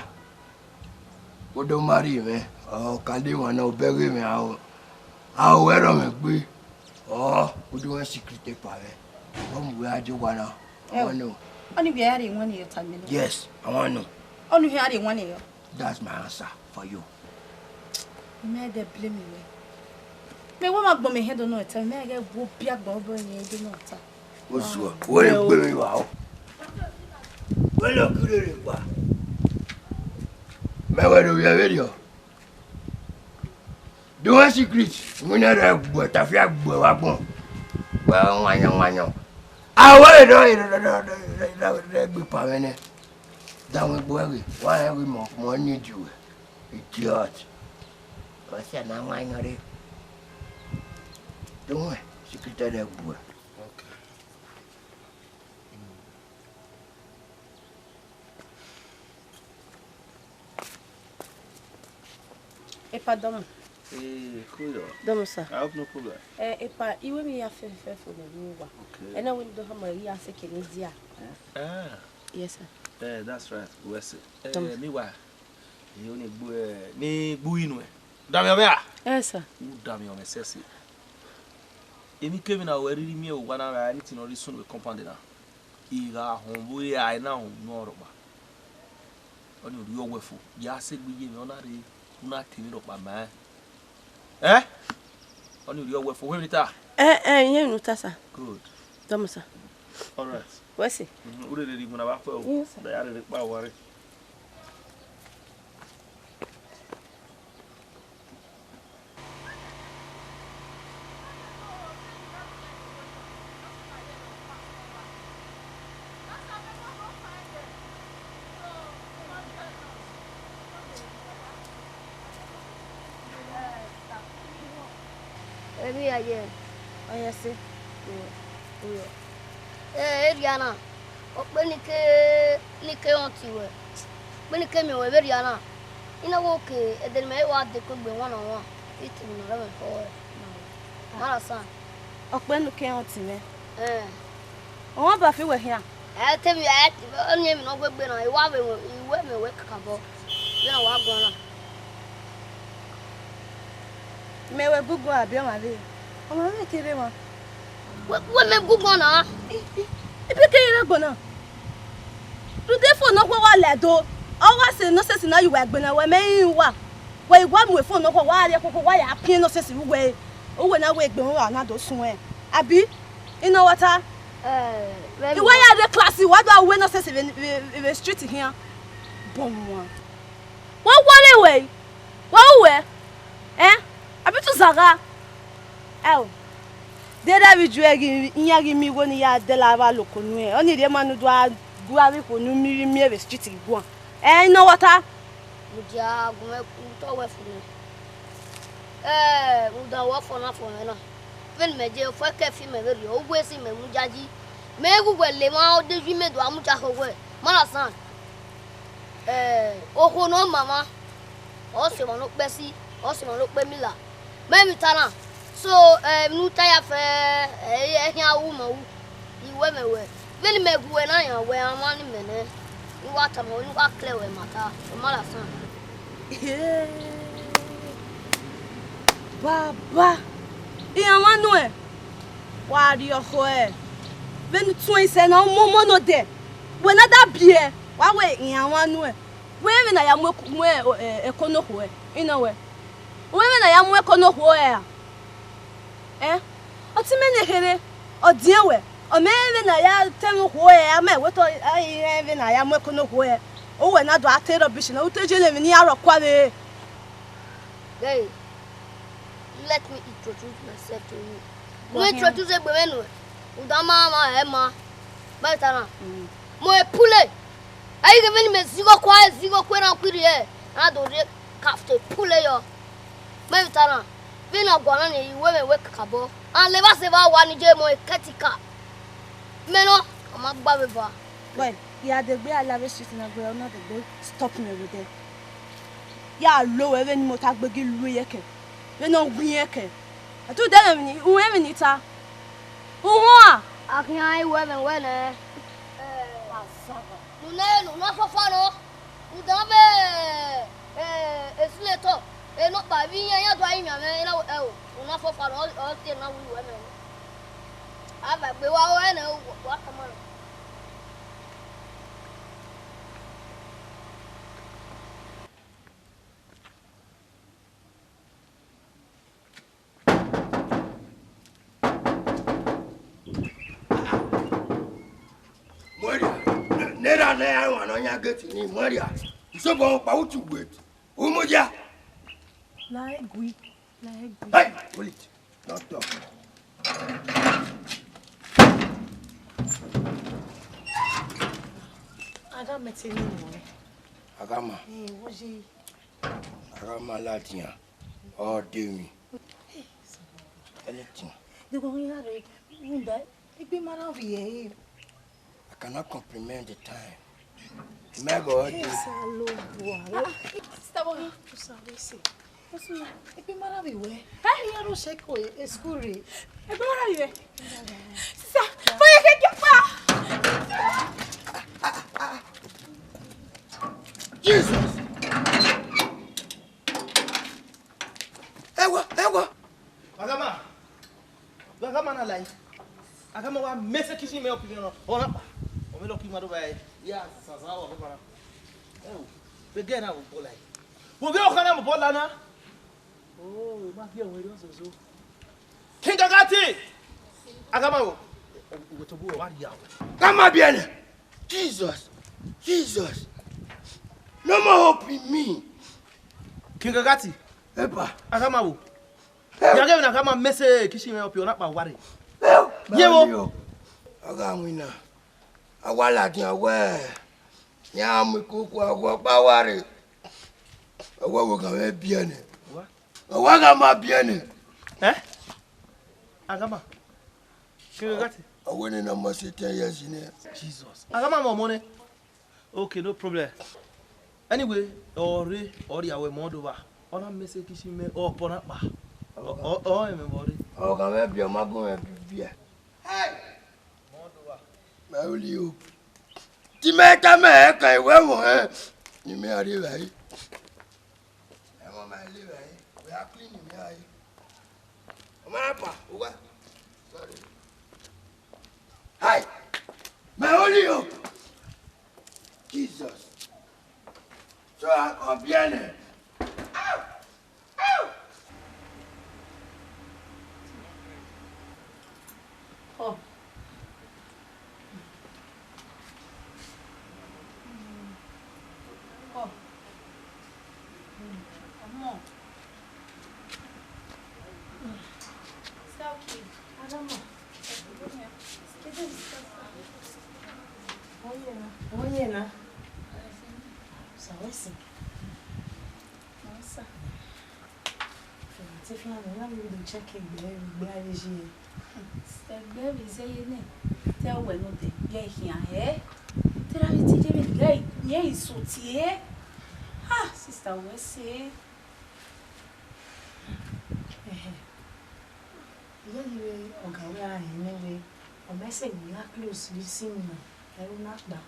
Wo do marry mwẹ, ọ ka de wan na, obẹ ghe mwẹ, a o, a o ẹrọ mwẹ gbe, ọ, wo do mwẹ secret paper mwẹ, ọ mu wẹ a je owa na, I wan know. Ọni wẹ a rhie wan ni yọ tama mwẹ na? Yes, I wan know. Ọni wẹ a rhie wan ni yọ? That's my answer for you. Mẹ dẹ blame wẹ. Mẹ wa ma gbọn mẹ hẹn do nọ ta, mẹ ghẹ wo bi agbọn obọ yẹn do nọ ta. Osuọ, wẹ lè gbe mi wa o. Wẹ lè kiri rẹ pa. Mẹ wẹ do vbiẹ vberriọ. Do one secret, wẹ nẹ rẹ gbuẹ, tafia gbuẹ wa gbọn. Wẹ wanyan wanyan. A wẹ rẹ dọ, rẹ gbe pa mwẹ nẹ. Danmwẹ egbe ẹre, wa rẹn ghi mọ, mọ need you. Idiot. Ọ sẹ na wan yan re. Dọmọ, sikitẹ dẹ gbuẹ. Okay. Epa dọmọ. Eh, cool. Dọmọ, sir. I hope no problem. Eh, epa, iwe mi ya fẹ fẹ fo ne ru wa. Okay. Ena we do hama ya se kene dia. Ah. Yes, sir. Eh, that's right. Wẹ sẹ. Eh, dọmọ, sir. Mi wa. Iyo ni gbu, eh, ni gbu inu ẹ. Damian mẹ a? Yes, sir. U damian mẹ sẹse. Emwi kemwi na wẹ rhirhi miẹn vbe owa na ra anything ne ọ rre sunu vbe compound na. I gha họn vbe a na họn unu rhọkpa. Ọni orhiọn wẹ fo. Ya sẹ egbe ye mwẹ, ọ na rre, u na te emwi rhọkpa ma. Eh? Ọni orhiọn wẹ fo, wẹ emwi ta? Eh, eh, iye emwi ta, sir. Good. Dọmọ, sir. All right. Wẹ sẹ. Mhm, u rere rhie iwinna vbe afẹ o. Yes, sir. Da ya rere kpa owa rre. Emwi ya ye. Ọ ya sẹ. Uyo, uyo. Eh, erria na, ọkpẹn ni ke, ni ke họn tie wẹ, ọkpẹn ni ke miẹn wẹ vbe erria na. I na wẹ oke, ẹdẹ ne imẹ wa dekun egbe wan na wan, I te emwi ne ọ rre mwẹ fọ wẹ. Understand? Ọkpẹn ne u ke họn tie mwẹ. Eh. Ọmwa ba fi wẹ khian. Ẹ te emwi, ẹ, ọni emwi ne ọ wegbe na, I wa vbe, I wẹ mẹ wẹ kakabọ. Vbene a wa guan na. Mẹ wẹ guguan abi ọmwa vbe? Ọmwa vbe kere emwa. Wẹ, wẹ mẹ guguan na. Ibi kere na agbọn na. Rhunmwuda fo ne ọ khuẹ wa lẹ do. Ọ wa sẹ nonsense na ye uwa egbe na, wẹ mẹ rinmwian uwa. Wẹ i wa mu fo ne ọ khuẹ wa rrie koko, wa ya piẹn nonsense vbe uwẹ. Uwẹ na wẹ egbe mwẹ na do suẹn. Abi? I na wa ta. Eh, vbẹ I wa ya rre class, wa do a wẹ nonsense vbe, vbe, vbe street khian. Bọ wan. Wa wọrre wẹ, wa ru wẹ, eh? Abi tu zagha? Ẹo, deghẹ avbe Ju ẹre ghi, iran ghi miẹn igho ne I ya dẹla vbe aloko nuẹn, ọnii rhie ma ne u do gha gu avbe ikhuo ne u miẹn vbe street guan. Ẹn, I nọ wẹ ọ ta. Mudia gu mwẹ, u tọ wẹ fo nẹ. Ẹ, rhunmwuda wẹ ọfọ na fo mwẹ na. Vbene imẹ je, ofo ẹkẹ fi mẹ vberriọ, uwu esi mẹ mu yayi. Mẹ ghe uwẹ le emwa, ọ de ju imẹ do a mudia khẹ owẹ. Ma na san. Eh, okhuo ne ọ ma mwa, ọ sẹ emwa ne ọ kpẹ si, ọ sẹ emwa ne ọ kpẹ mila. Mẹ vbe ta na, so, eh, emwi ne u ta ya fẹ, eh, ẹhian ru ma ru, I wẹ mẹ wẹ, vbene imẹ gu wẹ na yan wẹ, a mwa ne imẹ nẹ, ne I wa tama wẹ, ne I wa klẹ wẹ ma ta, ọ ma la san. Baba, iran mwa nuẹn, wa rrie ọkhọ ẹre, vbene u tuẹn isẹ na, u momo ne odẹ, wẹ na da biẹ, wa wẹ iran mwa nuẹn. Wẹ vbene a ya mu ẹko, mu ẹ-, ẹ-, ẹko ne okhuo ẹre, I nọ wẹ. Wẹ vbene a ya mu ẹko ne okhuo ẹre ra? Ẹn? Ọtẹn mwẹ ne kherhe, ọ diẹn wẹ. Ọ mẹ vbene a ya ta ẹmwẹ okhuo ẹre, a ma wẹ otọ, a i rẹn vbene a ya mu ẹko ne okhuo ẹre. Uwẹ na do a te rubbish na, u te je ne emwi ne iran rhọkua vbe. Hey, let me introduce myself to you. Go ahead. Mu introduce egbe mwẹ nuẹn. Uda ma ma ẹ ma. Ba ta na. Mm. Mo e pule. Ẹ i ghe vbene imẹ zigho kua, zigho kue na kpirri ẹ, a do rhie kafte pule yọ. Mẹ vbe ta na, vbene a guan na ni, I wẹ mwẹ wẹ kakabọ. A levba sẹ evba owa ni je mọ ekẹtika. Mẹ nọ, a ma gba vbe eva. Wẹ, ya degbe a la vbe street na gbe, ọ na degbe stop mẹ vbe odẹ. Ya lo wẹ vbene imota gbe ghi lu iyẹkẹ, vbene ọ wu iyẹkẹ. A tu dẹ mwẹ emwi ni, u mwẹ emwi ni ta. U huan. A khian i wẹ mwẹ wẹ nẹ. Unu, unu ọfọfọ nọ. U dan vbe Eh, esuletọ, enọkpa vbe iyan iyan do a rinmwian mwẹ, na, ẹo, una fọfa ọ, ọ tie na wu wẹ mẹ. A ma gbe wa ru ẹnẹ, wa tama na. Muẹrria, ne erha ne a wan ne ọ yan gate ni, muẹrria. Isobọ kpa utu gate. Umudia. La egui, la egui. Hey, hold it. Don't talk. Agha mẹ te ne mọ. Agha ma. Eh, wo ye. Agha ma ladian. Ọ de mi. Anything. De ko ya re, unda, egbe ma na vbiẹ. I cannot comprehend the time. Mẹ gọ de. Esa lo bua. Sister Bogi. Sister Bogi. Egbe ma na vbiẹ. Hey, ya ro se ko e school re. Egbe ma na vbiẹ. Sister, oye ke jọ pa. Jesus. Ẹwọ, ẹwọ. Agama. Agama na lai. Agama wa mese kitchen mẹ ọpinọ. Ọ na kpa. Ọ mẹ lọ ki ma do ba ya zaza wa baba na. Ẹwọ. Be gẹ na wo bọ lai. Wo gẹ ọkhan na mo bọ la na. Oh, ma fi ẹwẹ rẹ ọzozo. King Agati. Agama wo. Wo to bu wa ya. Agama biẹ nẹ. Jesus. Jesus. No more hope in me. King Agati. Epa. Agama wo. Ya ghe na ka ma mese kitchen mẹ ọpinọ na kpa wa re. Ye wo. Ọ gha winna. A wa ladian wẹ, ya mu ikuku a gu ọkpa wa re. Ọ wẹ wo gha mwẹ biẹ nẹ. Ọ wa gha ma biẹ nẹ. Eh? Agama. King Agati. Ọ wẹ nene ọmọ se ten years nẹ. Jesus. Agama mọ ọmọ nẹ. Okay, no problem. Anyway, ọ rre, ọ rria wẹ mẹ ọdọ vba. Ọ na mese kitchen mẹ, ọ pọ na kpa. Ọ, ọ, ọ, ẹmwẹ vbe ọ rre. Ọ gha mwẹ biẹ, ọ ma gu mwẹ biẹ. Hey! Mẹ ru li o. Te imẹ tama ẹn kan, wẹ ẹmwẹ ọnrẹn ne imẹ a rri evbare. Ẹmwẹ ọnrẹn ma rri evbare, wẹ a clean imẹ rae. Ọ ma rẹn pa, uwa. Sorry. Hai! Mẹ ru li o. Jesus. So a kọ biẹ nẹ. Au! Au! Ọ. Ọ. Ọmọ. Sauki. Adama. Oye na. Oye na. Sawesi. Nosa. Fẹmọtẹ fẹmọ, na vbe do check egbe ẹre, egbe a vbe ye. Egbe vbe zẹ ye nẹ, te wẹ nọ dẹ, ye khian hẹ. Te ra vbe te ye vbe gẹ, ye iso tie. Ah, sister, wẹ sẹ. Ẹhẹ. Iye ni vbe ọga wẹ a rẹn nẹ wẹ, ọ ma sẹ ne I gha close vbe sin na, ẹre u na kpa.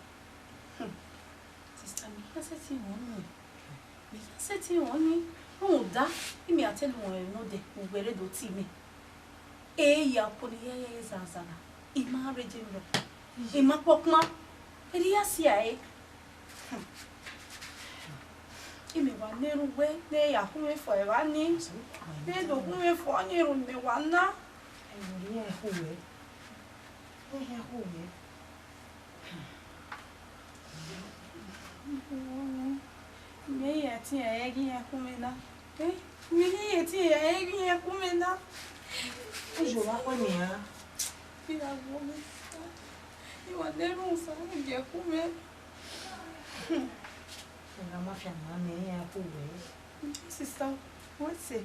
Hmm. Sister, mẹ i khian sẹtin rẹn ọnii. Mẹ i khian sẹtin rẹn ọnii. Rhunmwuda, imẹ a te lu ẹre nọ dẹ, uwẹ rre do tie imẹ. E ya ko ni ya ya zazara. I ma rre je nọ. I ma kpọkpan. Erriọ I ya si ẹre. Hmm. Imẹ wa na erhunmwu wẹ ne ya khu mwẹ fo evba nii. Ne do khu mwẹ fo ọnii erhunmwu mẹ wa na. Ẹvbo ne iran khu wẹ. Ne iran khu wẹ. Mẹ i ya ẹtin ẹre ghi iran khu mwẹ na. Eh, mẹ i ya ẹtin ẹre ghi iran khu mwẹ na. Ujo wa khuẹ nian. Ira wo mwẹ. I wa na erhunmwu sa, gie khu mwẹ. Ẹgha ma fian ma mẹ iran khu wẹ. Sister, what's it?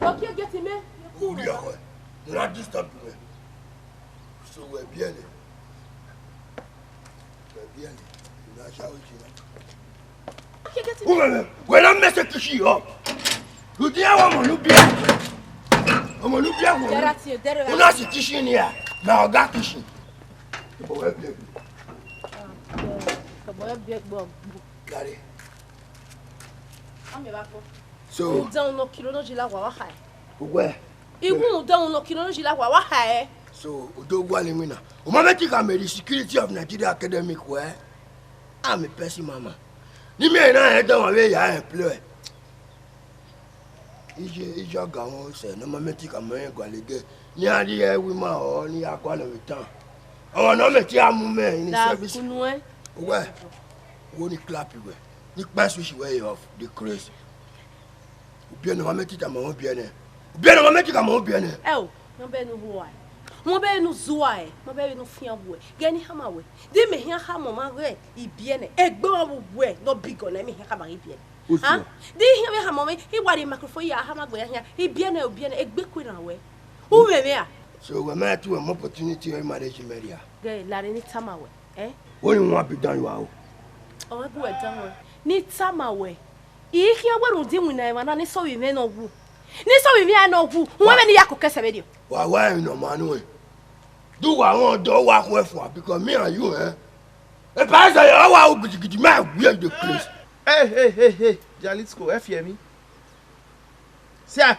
Ọ gie gate mẹ. Uwia wẹ, ne a disturb mẹ. So wẹ biẹ nẹ. Wẹ biẹ nẹ. Na sha we shi na. Ọ gie gate mẹ. Uwẹ mẹ, wẹ na mese kishi yọ. Rhunmwuda wa mọ ne u biẹ. Ọmọ ne u biẹ wo. Dẹrẹ tie, dẹrẹ. U na si kitchen nia, ma ọga kitchen. Ibọ wẹ biẹ gbe. Ibọ wẹ biẹ gbe ọgbu. Gari. Amẹ vbe akpọ. So, udan nọ kilo nọ jila wa wa ha. Uwẹ. Iwu udan nọ kilo nọ jila wa wa ha. So, u do gualọ iwinna. U ma vbe te I khama the security of Nigeria Academic wẹ, I'm a person mama. Ne imẹ na rẹn dọmọ vbe ya employ. Iye, iye ọga wọn sẹ ne ọ ma mẹ te I khama rẹn gualọ ẹgẹ. Ne iran rhie ẹwu ima ọre ne I ya gualọ vbe town. Ọmwa ne ọ mẹ te a mu mẹ in service. Uwẹ, wo ni clap wẹ, ni kpa switch wẹ off, the craze. Ubiẹnẹ, wa mẹ te I tama wẹ ubiẹnẹ. Ubiẹnẹ, wa mẹ te I khama wẹ ubiẹnẹ. Ẹ o, mọ bẹghe ne u hu ua ẹ. Mọ bẹghe ne u zua ẹ. Mọ bẹghe ne u fian wu ẹ. Ghẹ ne I khama wẹ. De mẹ khian khama ọmwa ghe ibiẹnẹ. Egbe ọmwa vbe uwu ẹ ne ọ bigọ na, mẹ khian khama ghe ibiẹnẹ. Otu. Ah? De I khian vbe khama ọmwa, I wa rhie microphone ya khama gbe ya khian. Ibiẹnẹ, ibiẹnẹ, egbe ku iran wẹ. U mwẹ mwẹ a? So, wẹ ma tu wẹ mọ opportunity ọ marriage mẹ ria? Ghẹ, lare ne I tama wẹ. Eh? Wẹ ni wan bi dan you are o. Ọ wẹ gu wẹ dan wẹ. Ne I tama wẹ. I khian wẹ rhunmwuda iwinna emwa na ni sẹ ovbi mwẹ ne ọ wu. Ni sẹ ovbi mwẹ ne ọ wu. Uwẹ vbene I ya koko ẹsẹ vberriọ. Wa wa emwi ne ọ ma nuẹn. Do wa rẹn ọdọ, wa khuẹ fua, because me and you, eh? Epa ẹsẹ ya wa ru gidigidi, ma we the place. Hey, hey, hey, hey, Jalisco, ẹ fiẹ emwi. Sia.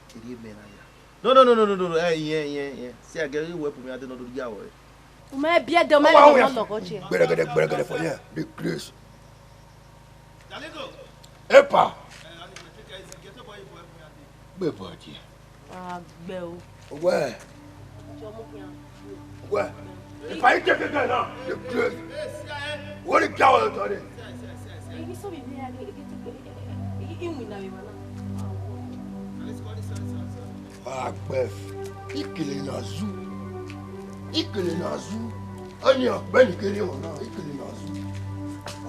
Kiri mẹ na ya. No, no, no, no, no, no, no. Eh, yeah, yeah, yeah. Sia, gẹ wẹ bu mi ade nọ do ya wẹ. U ma biẹ dẹ, u ma Wa lọ wẹ. Lọghọ je. Gbẹrẹgẹdẹ, gbẹrẹgẹdẹ for here. The place. Epa. Gbe body. Wa gbẹ o. Wẹ. Jọ mu khian. Wẹ. Epa, you take it there now. The place. What the cow is on it? Èyí sọ mi ní ayé, èyí tó gbé, èyí ìwìn náà ìwà náà. Agbẹf, ikele na zu, ikele na zu, ẹni ọgbẹni kere wọn na, ikele na zu.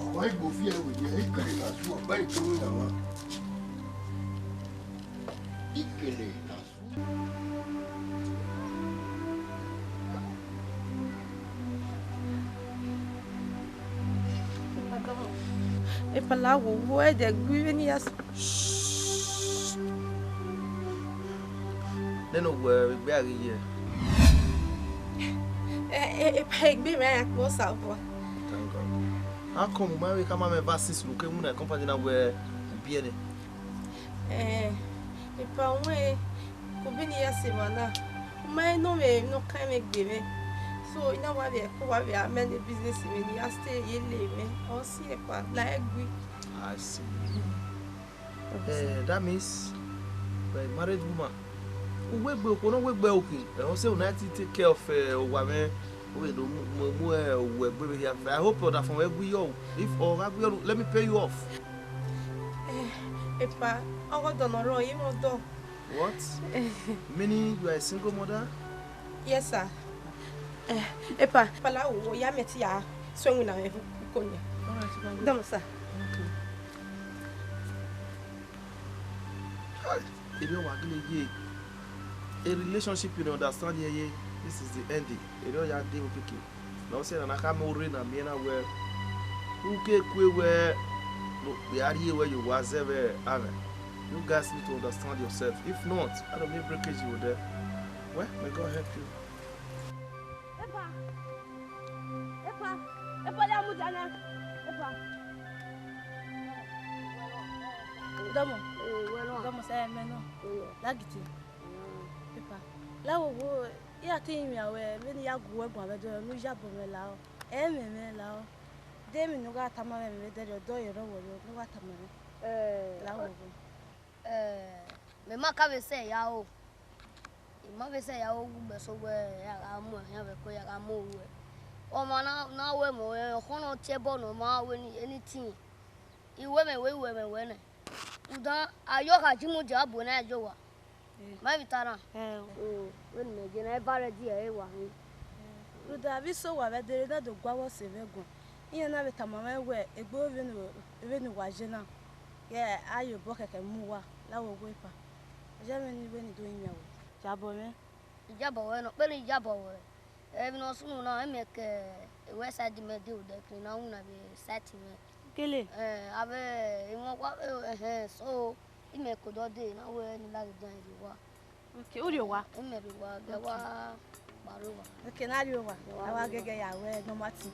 Ọmọ Igbo fi ẹwẹ yẹ, ikele na zu, ọgbẹni kere wọn na. Ikele na zu. Epa, la wo wo ẹdẹ gbe vbene I ya s-, nene owẹ egbe a ghi ye? Eh, eh, epa, egbe mwẹ a kpo Osanobua. Thank God. How come u ma vbe khama mwẹ verses ne u ke winna company na wẹ u biẹ nẹ? Eh, epa, wẹ, ku vbene I ya sẹ emwa na, u ma rẹn ne ọ mwẹ emwi ne ọ kan mwẹ gbe mwẹ. So, I na wa vbe ẹko wa vbe a mẹ ne business mwẹ ne I ya stay ye le mwẹ. Ọ si epa, la egbe. I see. Eh, that means you're a married woman. Uwegbe okhuo ne uwegbe okhi. Eh, ọ sẹ una ti take care of, eh, owa mwẹ. Uwegbe do mu, mu, mu, eh, uwegbe vbe hia. I hope ọdafọn mwẹ gui yọ. If ọ gha gui yọ, let me pay you off. Eh, epa, ọghe ọdọ ne ọ rrọọ, I mwẹ ọdọ. What? Meaning you are a single mother? Yes, sir. Eh, epa, epa, la wo, ya mẹ te ya suẹn winna mwẹ uko nia. All right, you can go. Dama, sir. Okay. Hi, erriọ wa gele ye. A relationship you dey understand here, ye. This is the ending. Erriọ ya de vbe okiekie. Na ọ sẹ na na khama orre na miẹn na wẹ, u ke kue wẹ, ne okpia rhie wẹ ye owa zẹ vbe amwẹ. You guys need to understand yourself. If not, I don't make breakage you there. Well, may God help you. Epa! Epa! Epa, la mudia na! Epa! Dọmọ. Eh, wẹ nọ. Dọmọ, sẹ mẹ nọ. Eh. Lagidi. Mm. Epa. La wo wo, I ra te rinmwian wẹ, vbene I ya gu wẹ guan vbe ẹdẹrriọ, ne u yabọ mwẹ lahọ. Ẹ mwẹ mwẹ lahọ. De emwi ne u gha tama mwẹ vbe ẹdẹrriọ, ọdọ ye rrọọ wẹ, ne u gha tama mwẹ. Eh, la wo wo. Eh, mẹ ma ka vbe sẹ ya o. I ma vbe sẹ ya wu gbe so wẹ ya gha mu ẹhian vbe ẹko ya gha mu ruẹ. Ọmwa na, na wẹ mẹ ọkhọn ne ọ tie ẹbọ ne ọ ma wẹ ni anything. I wẹ mẹ wẹ, I wẹ mẹ wẹ nẹ. Udan ayọ kha ji mu dia bu na yo wa. Eh. Ma vbe ta na. Eh. O, wẹ ni mẹ je na eva rẹ di ẹ wa hin. Rhunmwuda avbe iso wa vbe dere na do gua vbe ọse vbe ẹguae. Iran na vbe tama mwẹ wẹ egbe vbene, vbene uwa ye na. Ye a ye obọ kẹkẹ mu uwa, la wo wo epa. Ọ ya mwẹ ni wẹ ni do rinmwian wẹ. Yabọ mwẹ. Iyabọ ruẹ nọ, kpẹn ne iyabọ ruẹ. Emwi ne ọ sunu na, imẹ ke e website mẹ de odẹ khin na winna vbe site mwẹ. Kele. Eh, avbe emwi ọkpa vbe, ẹhẹn, so, Imẹ ko dọ dee na wẹ ne I ladian rrie owa. Okay, u rrie owa? Imẹ rrie owa, ghẹ wa kpare owa. Okay, na rrie owa. A wa gẹgẹ ya wẹ normal thing.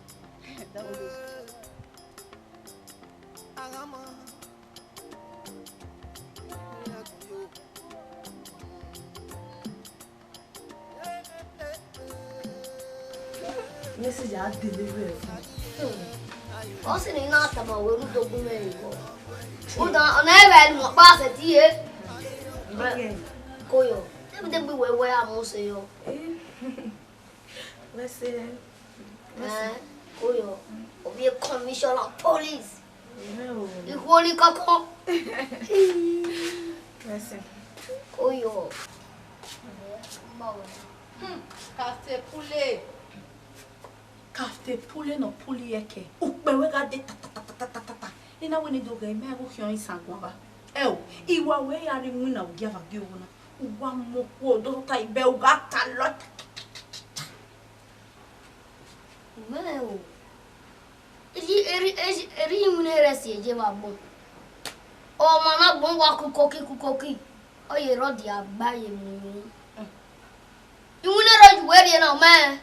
Message a deliver ẹre fun. Ọ sẹ ne I na tama wẹ ne u do gu mwẹ rrie owa. Udan, ọ na vbe mu ọkpa sẹtin ye. Ko yọ. Deghẹ wẹ wẹ a mu sẹ yọ. Eh. Wẹ sẹ, wẹ sẹ. Eh, ko yọ. Ovbi commissioner police. Amen o. Ikhuo ni kọkọ. Wẹ sẹ. Ko yọ. Hmm, Captain Pule. Captain Pule nọ pule ẹkẹ. Ukpẹ wẹ gha de ta ta ta ta ta ta ta. I na wẹ ne I do ghẹ, mẹ gha khian isan guan ba. Ẹo, I wa wẹ ya rre iwinna ogiava gie owo na. U wa mu okhuo do ta ibẹ, u gha ta lọ. Mẹ o. Eri, eri, eri, eri iwinna rẹ si eje vbe agbọn. Ọmwa ne agbọn wa kukoki kukoki, ọ ye rre ọ dia gba ye mu iwinna. Iwinna rẹ ju wẹ rrie na, ọ ma rẹn.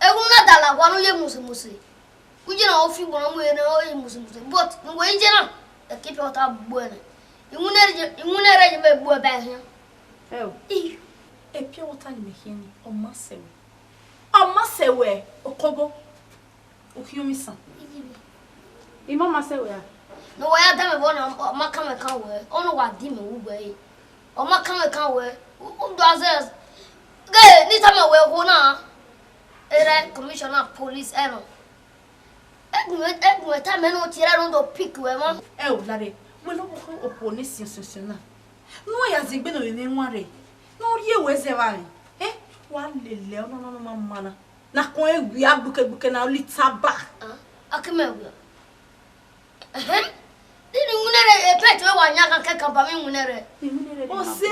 Iwinna da la owa ne u ye muse muse. U ye na, ọ fi ugbọnọ mu ẹre ne ọ ye muse muse. But ne uwẹ i ye na, ẹ ke pure water gbuẹ nẹ. Iwinna rẹ, iwinna rẹ ye vbe gbuẹ ba ẹre khian. Ẹo, I, e pure water ne imẹ khian nii, ọ ma sẹ wẹ. Ọ ma sẹ wẹ, Okobo. U khian isan. I ma ma sẹ wẹ a? Ne uwa ya da mwẹ vbọ na, ọ ma kan mwẹ kan wẹ, ọ ne uwa di mẹ ru wẹ re. Ọ ma kan mwẹ kan wẹ, u, u do azẹ. Ghe, ne I tama wẹ okhuo na, erha commissioner police ẹnọ. Egbẹn, egbẹn ta mẹ ne ọ tie ẹre ne ọ do pick wẹ mwa. Ẹo, lare, wẹ ne ọ okhuo ne siọn siọn siọn na. Ne uwa ya zẹ egbe ne ọ vbe mwẹ wanrre, ne ọ rhie wẹ zẹ evba mwẹ. Eh, wa lele ọ nọ nọ nọ ma ma na. Na kọn e wia gbuke gbuke na li taba. Ah, a ke mẹ wia. Ẹhẹn. Di ni iwinna rẹ, e pet wẹ wa yan kan kẹkan ba mwẹ iwinna rẹ. Iwinna rẹ. O se,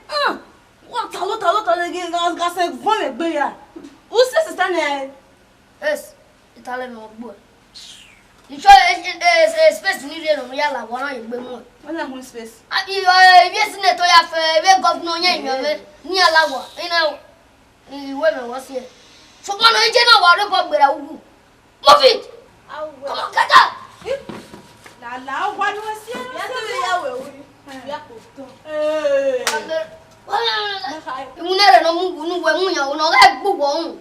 ah, wa ta lo, ta lo, ta lo, ge, ga, ga sẹ vọn egbe ya. U se sister nẹ. Yes, I ta lẹ mẹ ọ gbuẹ. I chọ, e, e, e, e, space ni rhie nọ, ya la wa na ye egbe mu. Wẹ na hue space. A, i, e, ivbi senator ya fẹ, ivbi governor yan yan mwẹ, ne iran la wa, I na, I wẹ mẹ wa si ẹre. Sokpan nọ, iye na wa rre obọ gberra ugwu. Move it! Awe. Come on, get out! Eh? La, la, wa ni wẹ si ẹre. Ya to ya wẹ uri. Ya ko to. Eh. Iwinna rẹ ne ọ mu ugwu ne uwẹ mu yan, ne ọ ghẹ gbe uwẹ uhunmwu.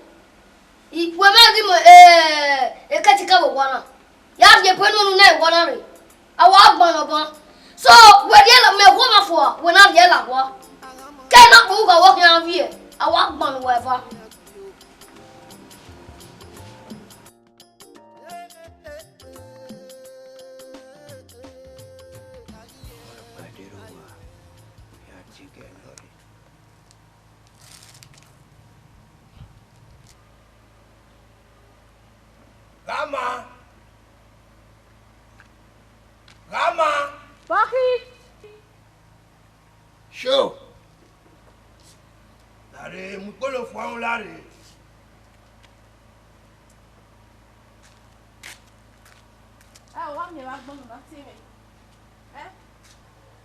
I, wẹ mẹ ghi mu, eh, ekẹti kẹ vbe owa na. Ya rhie ebe nunu na, iwọ na rre, a wa gban nọ ban. So, wẹ rhie la, mẹ wu ọmwa fua, wẹ na rhie la owa. Ke na kpo ugha wọ khian viẹ, a wa gban nọ uwa eva. Ghama! Ghama! Bọkhi! Sho! Lare, mu ikpolo fua ru lare. Ẹ, wa miẹn vbe agbọn ne u na tie mwẹ. Ẹ?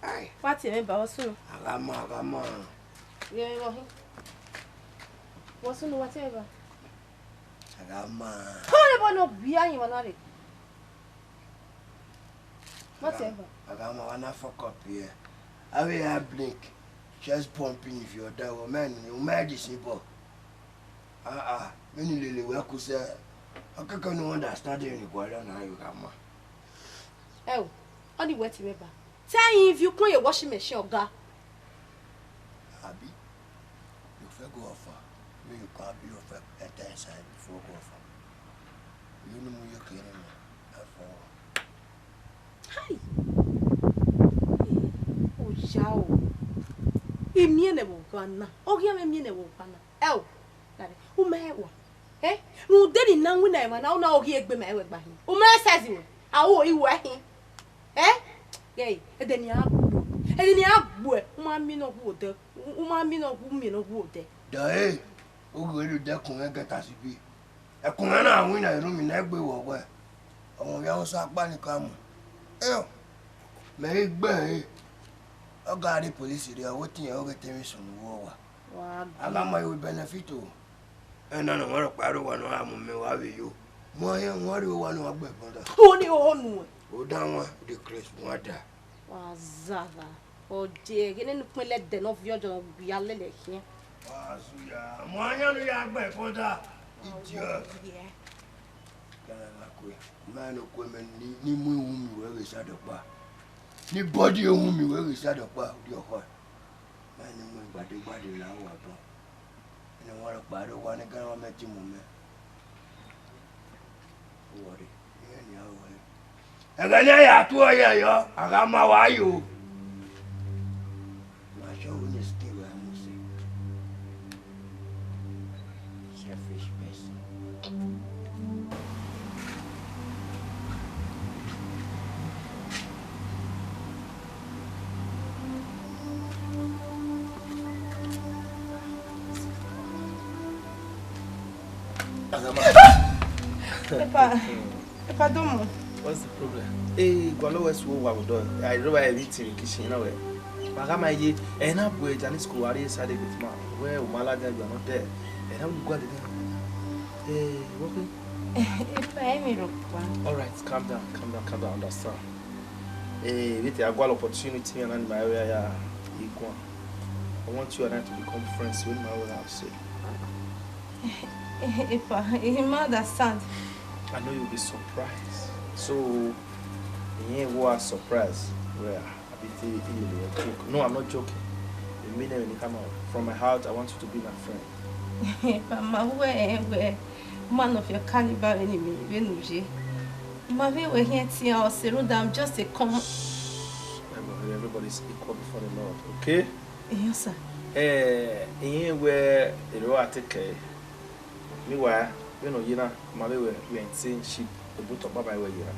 Ai. Wa tie mwẹ ba, vbọ sunu? A gha ma, a gha ma. Ghe vbe vbọ hin? Vbọ sunu, wa tie mwẹ ba? A gha ma. Kọrọ ẹbọ ne ọ gbe ayin mwa na rre. Wa tie mwẹ ba? A gha ma, wa na fuck up here. Avbe ya blink, chest pumping if you die, man, u ma di sin bọ. Ah, ah, mẹ ni lele wẹ ku sẹ, ọ kẹkẹ ne u understand emwi ne I gualọ na, you gha ma. Ẹo, ọnii wẹ tie mwẹ ba. Te I ivbi ukpọn ye washing machine, ọga. Abi, you fit go offer. Me you can be your first enter inside before go offer. You no mu ye kere me. Therefore. Hai! Oya o. I miẹn nẹ vbe ọgua na. Ọ ghi a mwẹ miẹn nẹ vbe ọgua na. Ẹo, lare, u ma rẹn wa. Eh? Rhunmwuda ne I na winna emwa na, u na ghi egbe ma ẹwẹ gba hin. U ma rẹn size wẹ. A ru ori wẹ hin. Eh? Ghe, ẹdẹ ne iran gbuẹ. Ẹdẹ ne iran gbuẹ, u ma miẹn ne ọ wu odẹ. U ma miẹn ne ọ wu, miẹn ne ọ wu odẹ. Dọe, u ghi vbe rhie odẹ kun mwẹ gẹta sibi. Ẹkun mwẹ na winna erhunmwu ne egbe wọ wẹ, ọmọ ovbi Hausa kpa ni ka mu. Ẹo, mẹ i gbe ẹre. Ọ gha rrie police rre, ọ wẹ te irẹn ọghe te emwi sunu vbe owa. Wa a gha ma we benefit o. Ẹna ne ọmwa rhọkpa rre owa ne ọ ra mu mẹ wa vbe yo. Mu ọhiẹn, wọn rrie owa ne ọ wa gbe ẹbọ da. Oni oho nuẹn. Oda wan, the Christ wan da. Wa zagha. Ọ je ẹghẹ ne ukpọn lẹdẹ ne ọ viọ jọ ya lele khian. Wa zu ya. Mu ayan ne ya gbe ẹbọ da. Idiot. Yeah. Kẹrẹ na kue. Ma ne okue mẹ ni, ni mu iwu mi wẹ ghe side ọkpa. Ni body iwu mi wẹ ghe side ọkpa, di ọkhọ. Ma ne mu gbade gbade la wa bọ. Ẹne wọn rhọkpa rre owa ne gẹrẹ mẹ ti mu mẹ. Worry. Iran ni a wẹ. Ẹghẹ ne a ya tuẹ ọre yọ, a gha ma wa yo. Ma sure wẹ ne skin wẹ a mu sẹ. Selfish person. Epa, epa domo. What's the problem? Hey, gualọ wẹ su wa odọ. I don't everything in kitchen, you know. Bagama ye, ena bu Janice ko ari side with ma. Where umala ga gba no there. Ena bu gwa de. Hey, what? Epa, emi rokpa. All right, calm down, calm down, calm down, understand. Eh, with a gual opportunity and my area, yeah, Igwan. I want you and I to become friends when my way, I'll say. Epa, you ma understand. I know you'll be surprised. So, yeah, what a surprise. Well, I be the joke. No, I'm not joking. I mean, when you come out from my heart, I want you to be my friend. Epa, ma wẹ, wẹ, man of your caliber, enemy, when you Ma vbe wẹ khian tian ọ sẹ rhunmwuda I'm just a common. Everybody, everybody is equal before the Lord, okay? Yes, sir. Eh, iye wẹ ero a te kẹ. Meanwhile, vbene ọ ye na, ma vbe wẹ we are in same ship, the boat of Baba wẹ ye na.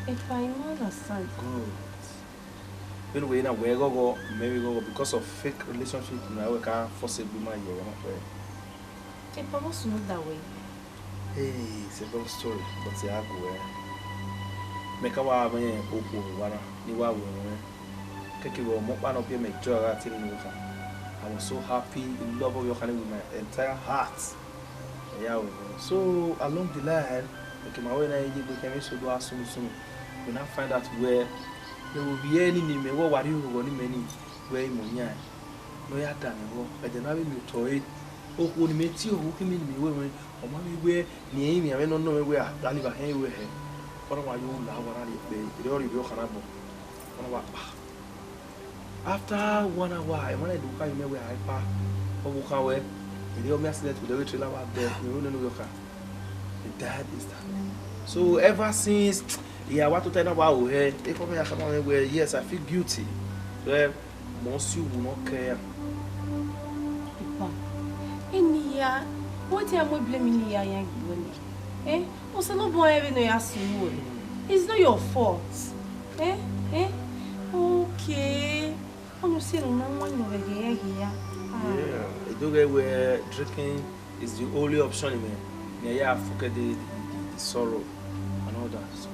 If I understand. Good. Vbene wẹ ye na, wẹ ghọghọ, mẹ vbe ghọghọ because of fake relationship na wẹ ka force egbe ma ye wẹ ma kpẹ. Epa, vbọ sunu da wẹ? Hey, it's a long story, but I go where. Mẹ ka wa mwẹ okhuo vbe owa na, ne I wa ru ẹmwẹ. Keke vbe ọmọ ọkpa ne ọ biẹ mẹ joy gha te nene ovbi okhan. I was so happy, I love ovbi okhan with my entire heart. Yeah, we go. So along the line, okay, ma wẹ na ye gbe kẹmẹ so do asunu sunu. We now find out where they will be any ni mẹ wọ wa rhie oghọghọ ni mẹ ni wẹ imọ yan. Ne ọ ya danmwehọ, ẹdẹ ne a vbe miotọ ẹre, okhuo ne imẹ tie ohu khin ne imẹ wẹ mwẹ, ọ ma vbe wẹ ne irẹn rinmwian mwẹ ne ọ nọ mwẹ wẹ a, Daniel, a hẹn ruẹ hẹ. Ọ na wa yo la owa na rhie kpẹre, erriọ ọ rhie ovbi okhan na bọ, ọ na wa kpa. After one hour, emwa na do kha ye mẹ wẹ a i kpa, ọ vbe okhan wẹ, erriọ ọ miẹn accident vbe odẹ vbe trailer wa dẹ, ne ero nene ovbi okhan. He died instantly. So ever since, I ya wa tota na wa ru hẹ, ekhọe mwẹ ya khama mwẹ wẹ, yes, I feel guilty. Wẹ, mẹ ọ si uwu ne ọ kẹ ra. Epa, eni ya, wẹ te ya mu blame eni ya yan gbe wẹ nẹ? Eh? Osanobua rẹn vbene ọ ya sunu ruẹ. It's not your fault. Eh? Eh? Okay. Ọnii si ne u na wan yan vbe ẹghẹ ya ghi ya. Ah. Yeah, I do get where drinking is the only option in me. Me, I ya forget the, the, the, the sorrow and all that. So,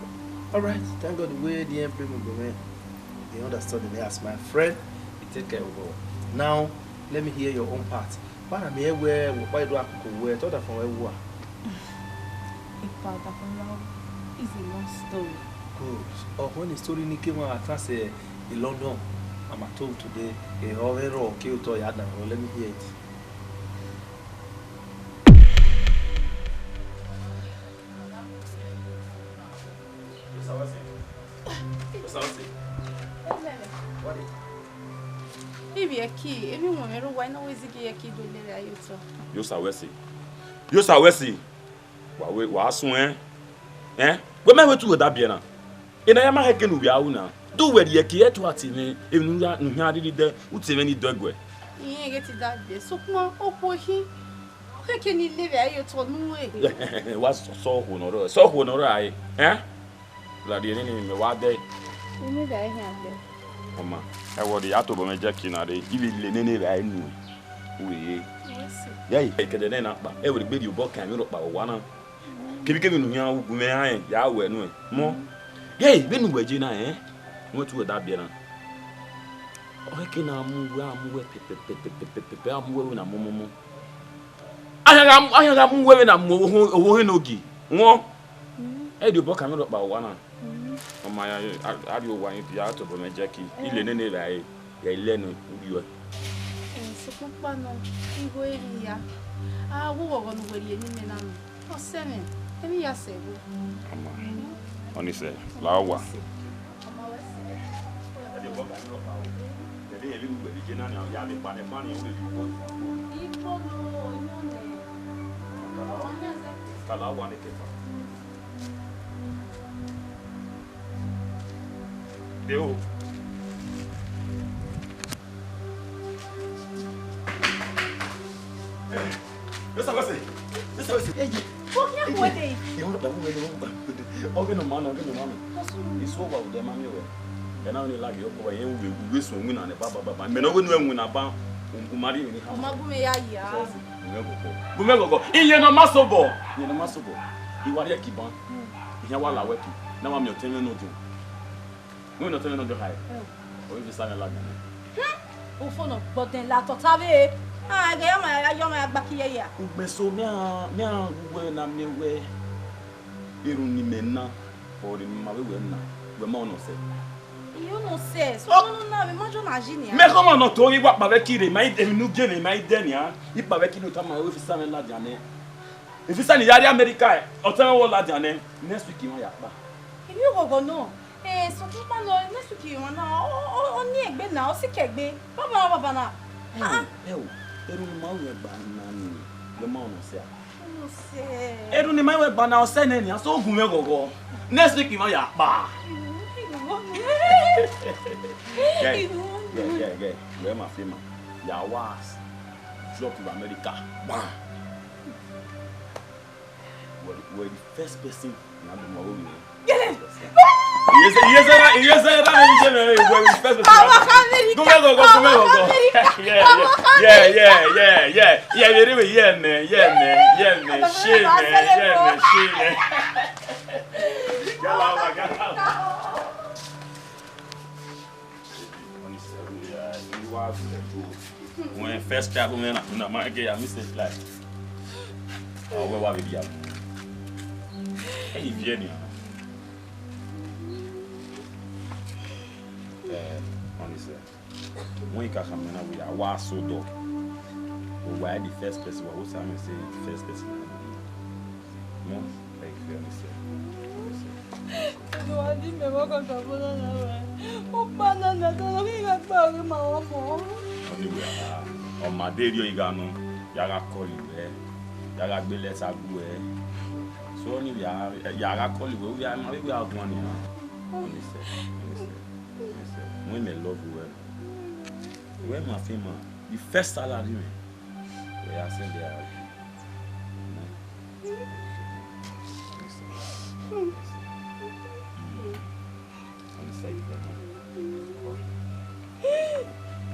all right, thank God the way the end play me, man. They understand me as my friend. He take care of all. Now, let me hear your own part. Why am I where, why do I cook where? Thought that from where we are. Epa, that from now is a long story. Good. Oh, when the story ni came out, I can't say in London. I'm at home today. Eh, oh, very okay, to ya dan. Well, let me hear it. Ivbi ẹki, emwi wọnmwẹ rre owa, I na wẹ zighi ẹki do lele a ye otọ. Yo sa wẹ si. Yo sa wẹ si. Wa we, wa suẹn. Ẹn? Wẹ mẹ wẹ tu wẹ da biẹ na. Ena ya ma hẹ ke ne u vbe ru na. Do wẹ rhie ẹki, ẹ tu a tie mwẹ, emwi ne u ya, ne u hian rhirhi dẹ, u tie mwẹ ni dọ ẹguẹ. Irẹn ghẹ te da biẹ, sokpan okhuo khin, ọ khẹke ne I le vbe a ye otọ ne u re. Wa sọ, sọ okhuo ne ọ rrọọ, sọ okhuo ne ọ rrọọ a re. Ẹn? La rhie nene mẹ wa dẹ. Unu vbe a i khian dẹ. Ọ ma, ẹ wọ rhie, a tobọ mwẹ jẹ ẹki na rre, I vbe le nene vbe a i nuẹn. U vbe ye. Wẹ si. Yẹẹ, kẹdẹ nẹ na kpa, ẹ wẹ gbe rhie obọ kan emwi rhọkpa vbe owa na. Kevbikevbi ne u khian gu mwẹ rẹn, ya wẹ nuẹn. Mọ. Yẹẹ, vbene uwẹ ye na, ẹn? Wẹ tu wẹ da biẹ na. Ọ khẹke na mu uwẹ, a mu uwẹ pẹpẹpẹpẹpẹpẹ, a mu uwẹ vbene a mu ọmọmọ. Ahian gha mu, ahian gha mu uwẹ vbene a mu owo, owo hin ne ogie. Wọn. Ẹ i de obọ kan mwẹ rhọkpa owa na. Ọ ma ya, a, a rhie owa hin, ya tobọ mwẹ jẹ ki. I le nene evbare, ya i lẹ ne u rriọe. Sokpan ọkpa nọ, igho erha hia. A wu ghọghọ ne uwẹ rhie ne imẹ na nọ. Ọ sẹ mwẹ, emwi ya sẹ vbo? Ama, ọni sẹ, la owa. Kala owa ne kẹta. De o. Esa wẹse. Esa wẹse. Eyi. Ọghe ne ọ ma nọ, ọghe ne ọ ma nọ. Isu owa odẹ ma miẹn wẹ. Ẹ na ni laghe ọkọ wẹ, irẹn uwẹ, uwẹ sunu winna nẹ, ba, ba, ba, ba. Mẹ ne ọ wẹ ne uwẹ winna ba, u, u ma rhie emwi ni hama. Ọ ma gu mwẹ ya ya. Bu mwẹ ghọghọ. Bu mwẹ ghọghọ. Iye ne ọ ma sobọ. Iye ne ọ ma sobọ. I wa rhie ẹki ban. Ihian wa la wẹ ẹki. Na wa miẹn otẹn mwẹ nọ diọn. Wẹ ne otẹn mwẹ nọ diọn khae. Ọ vbe visa mwẹ ladian nẹ. Ufo nọ gbọdẹn la tọta vbe. A, ẹghẹ ya ma ya yọ ma ya gba ki yẹyẹ a. Ugbẹn so, mẹ a, mẹ a ru wẹ na miẹn wẹ. Erhunmwu ne imẹ na, ọre ne ima vbe wẹ na, wẹ ma ọnọ sẹ. Iyo nọ sẹ, so no no na, mẹ ma jọ na ji nian. Mẹ khama nọ to ghi wa kpavbe ẹki rre, ma i, emwi ne u gie mwẹ, ma i dẹ nian. I kpavbe ẹki ne u tama wẹ visa mwẹ ladian nẹ. Visa ne I ya rrie America, ọtẹn mwẹ wẹ ọ ladian nẹ. Next week I ma ya kpa. Emwi oghọghọ nọ. Eh, sokpan ọkpa nọ, next week I ma na, ọ, ọ, ọ ni egbe na, ọ sikẹ egbe. Baba na, baba na. Ẹ o, ẹ o, erhunmwu ne ima ru ẹgba na ni, wẹ ma ọnọ sẹ a. Erhunmwu ne ima ru ẹgba na, ọ sẹ nẹ nian, so gu mwẹ ghọghọ. Next week I ma ya kpa. Guy, guy, guy, guy, wẹ ma fi ma. Ya wa drop to America. Bam. Wẹ, wẹ the first person na do ma wo mi. Gele. Iye sẹ, iye sẹ na, iye sẹ na, iye sẹ na, wẹ the first person. Awa America. Gu mwẹ ghọghọ, gu mwẹ ghọghọ. Awa America. Yeah, yeah, yeah, yeah, yeah. Yeah, yeah, yeah, yeah, man, yeah, man, yeah, man, shit, man, yeah, man, shit, man. Gala, gala. When first travel, man, I, I might get, I miss it, like, oh, where, where we be at? Hey, Jenny. Eh, honestly, when you come now, we are was so dog. We were the first person, we was, I say, the first person. No, like, you understand? You understand? Ẹdẹ wa di mẹ vbe ọkọ tọbọ na na wẹ. Ukpa na na tọ, ọ ghi gha gba ọghe ma ọmọ. Ọni wẹ a, ọ ma de rriọ igha nọ, ya gha call wẹ, ya gha gbe lẹta gu wẹ. So ọni wẹ a, ya gha call wẹ, wẹ a ma vbe wẹ a guan nian. Ọni sẹ, ọni sẹ, ọni sẹ. Wẹ mẹ love wẹ. Wẹ ma fi ma, the first salary mẹ. Wẹ ya send ya.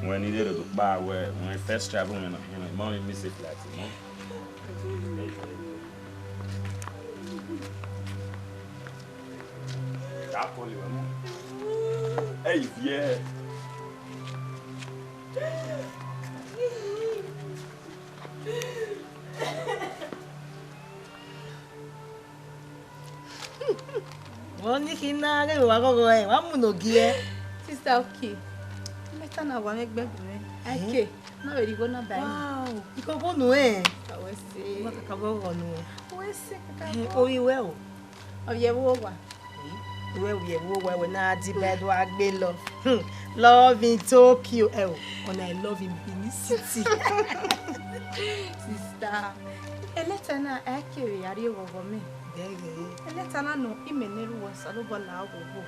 Wẹ ne I rre do kpa wẹ, wẹ first travel wẹ na, wẹ ma miss a flight, you know. Hey, yeah. Vbọ ni khin na ghe wa ghọghọ ẹre, wa mu ne ogie. Sister, okay. Lẹta na wa mwẹ ẹgbẹe gu mwẹ. Eh? Ake, na vbe rhie igho na ba ẹre. Wow, igho vbo nuẹn? Wẹ se. Wa kakabọ ghọghọ nuẹn. Wẹ se kakabọ. Eh, ovbi wẹ o. Ovbi ẹvbo owa. Wẹ ovbi ẹvbo owa, wẹ na di bed wa gbe love. Hmm, love in Tokyo. Ẹ o, ọna I love in Benin City. Sister, eleta na a kere ya rrie ghọghọ mẹ. Gẹgẹ. Eleta na nọ, imẹ ne erha uwa Osanobua la oghogho.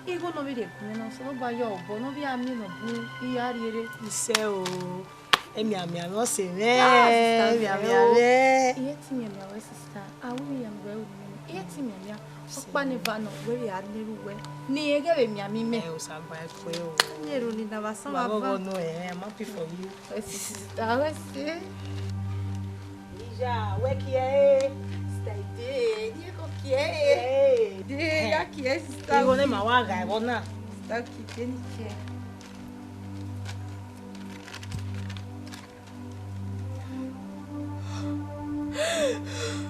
Igho ne ọ vbe rhie gu mwẹ na, Osanobua ya obọ ne ọ vbe a miẹn ne ọ bun I ya rrie re. Isẹ o, emianmian mwẹ ọse mwẹ, ah, sister, emianmian mwẹ. I he te mianmian wẹ, sister. A ru iran wẹ ru nene. I he te mianmian. Ọkpa ne eva nọ, wẹ vbe a na erha uwẹ. Ne irẹn ghẹ vbe mianmian imẹ. Ẹ, Osanobua kue o. Ẹ, erha ni na vbe asan vbe avan. Wa ghọghọ nuẹn, I'm happy for you. Wẹ se, sister, wẹ se. Iya, wẹ kie ẹre. Sister, ide, ide ko kie ẹre. Ide, ya kie ẹre, sister. Igho ne ma wa gha ẹvbo na. Sister, kie ide ni kie.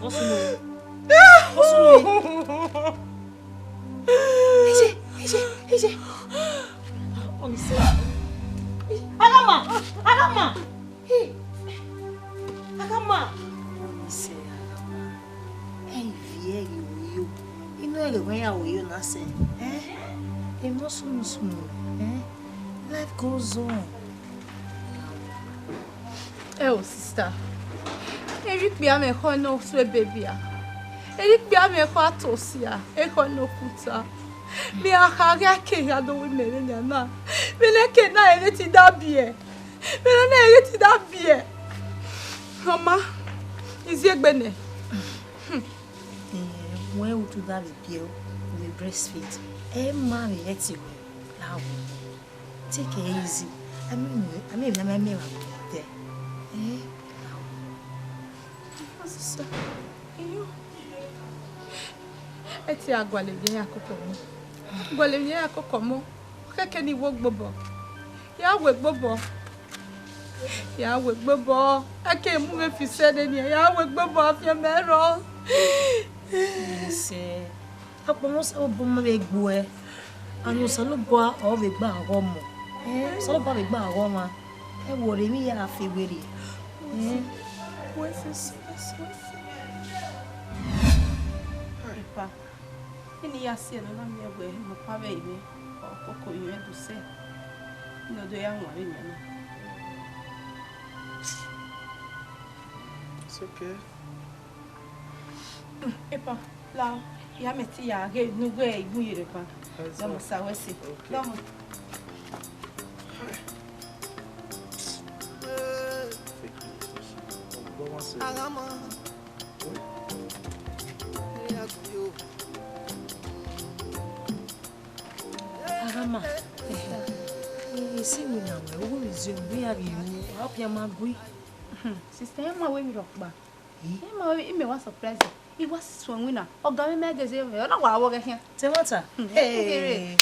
Osunmẹ. Osunmẹ. Eje, eje, eje. Omise. Agama, agama. Hey. Agama. Omise, agama. Ẹ i viẹ ghi ru yo. Inu ẹghẹ wẹ ya ru yo na sẹ. Eh? Emọ sunu sunu. Eh? Life goes on. Ẹ o, sister. Erha ikpia mwẹ ekhọe ne ọ sue baby a. Erha ikpia mwẹ ekhọe atosia, ekhọe ne okuta. Mẹ a kha gha ke gha do wẹ imẹ vbe nian na. Vbene ẹke na ẹre te I da biẹ. Vbene na ẹre te I da biẹ. Mama, I ziegbe nẹ. Eh, wẹ u tu da vbe biẹ o, u vbe breastfeed. Ẹ ma vbe hẹt wẹ, la wo. Take it easy. I mean, I mean, I mean, I mean, I mean, eh? Sister, iyo. Ẹ te a gualọ emwi ya koko ọmọ. Gualọ emwi ya koko ọmọ. Khẹke ne I wo gbobọ. Ya wẹ gbobọ. Ya wẹ gbobọ. Ẹ ke mu mwẹ fi sẹ nene, ya wẹ gbobọ, afianma rrọọ. Ise. Akpọnmwẹ Osanobua ma vbe gbe uẹ. And Osanobua ọ vbe gbe aghọ ọmọ. Eh, Osanobua vbe gbe aghọ ọmwa. Ẹ wo re emwi ya fe werriẹ. Eh. Epa, eni ya si ẹre ne ọ na miẹn wẹ emọ ọkpa vbe ẹre mwẹ, ọ koko ye mwẹ do sẹ. Ene ọ do ya wan vbe nian na. It's okay. Epa, la, ya mẹ te ya ghe ne uwẹ igbun ye rre epa. That's Dọmọ, all. Sa wẹ sẹ. Okay. Dọmọ. Agama. Agama. Eh, eh, ese wẹ na wẹ, uwu mi zẹ, uwu ya rhie ru, a ọ pian ma gui. Hmm, sister, ẹ ma wẹ emwi rhọkpa. Eh? Ẹ ma wẹ, imẹ wa surprise. I wa suẹn winna. Ọ ga mwẹ, mẹ ghe zẹ, ọ na wa wọ ghẹ khian. Te wata? Hmm, hey,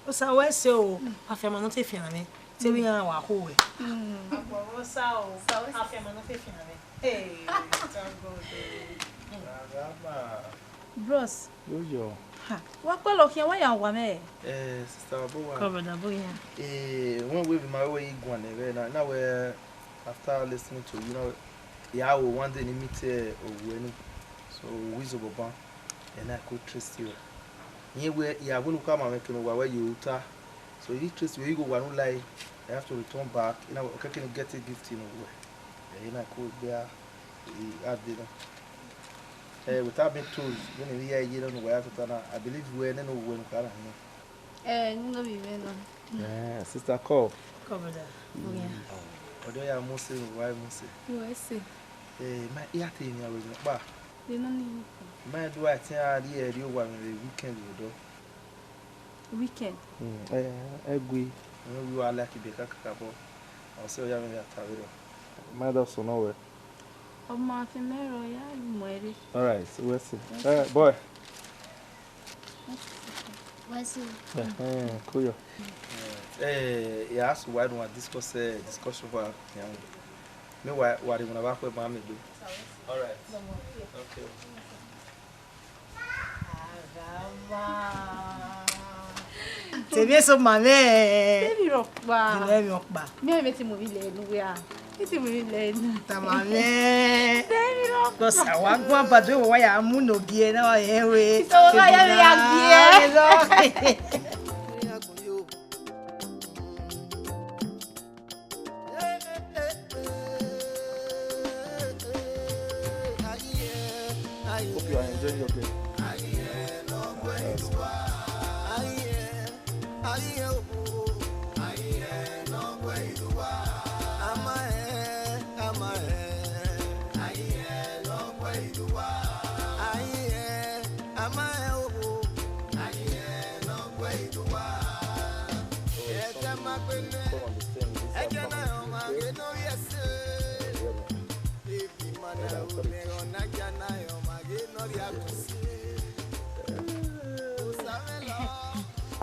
Osa wẹ sẹ o, afianma ne ọ te fian mwẹ. Te vbe iran wa kho wẹ. Hmm. Agbọnmwẹ Osa o, afianma ne ọ te fian mwẹ. Hey, thank God. Bros. Yo, yo. Ha, wa kpẹlọ khian, wa ya wa mẹ. Eh, sister, abo wa. Come, brother, abo ya. Eh, when we be my way, you go on there, now, now, eh, after listening to you, you know, yeah, we one day, ni meet, eh, Owuẹ ni. So, we zo boban, and I could trust you. Iye wẹ, ya wẹ ne u khama mwẹ kene uwa wẹ ye ota. So, I trust you, you go one like, I have to return back, you know, okay, can get a gift, you know, wẹ. Eh, you know, I could bear, I did. Eh, without being told, when we hear you don't know where to turn, I believe we no know when we are here. Eh, no be we no. Eh, sister, call. Come, brother. Oh, yeah. Ọdọ ya Mose, why Mose? Mose. Eh, ma ya te mi awe mi pa. They no need. Ma do I think I dey area wa me weekend odo. Weekend? Hmm, eh, egui. No, we are like be kaka bo. I'll say ya me ya tawero. Ma do so no we. Ọmọ afianma rrọọ ya mu ẹre. All right, so we'll see. Eh, boy. We'll see. Eh, eh, cool. Eh, he asked why don't I discuss, eh, discussion for, yeah. Me why, why they wanna back with my do? All right. Okay. Tẹmie so ma mwẹ. Tẹmie rhọkpa. Tẹmie rhọkpa. Mẹ, mẹ ti mu vbi lẹ nu wẹ a. Mẹ ti mu vbi lẹ nu. Ta ma mwẹ. Tẹmie rhọkpa. Kọsa wa guan bado wa ya mu no gie na wa ye we. So wa ya ya gie. Hope you are enjoying your day.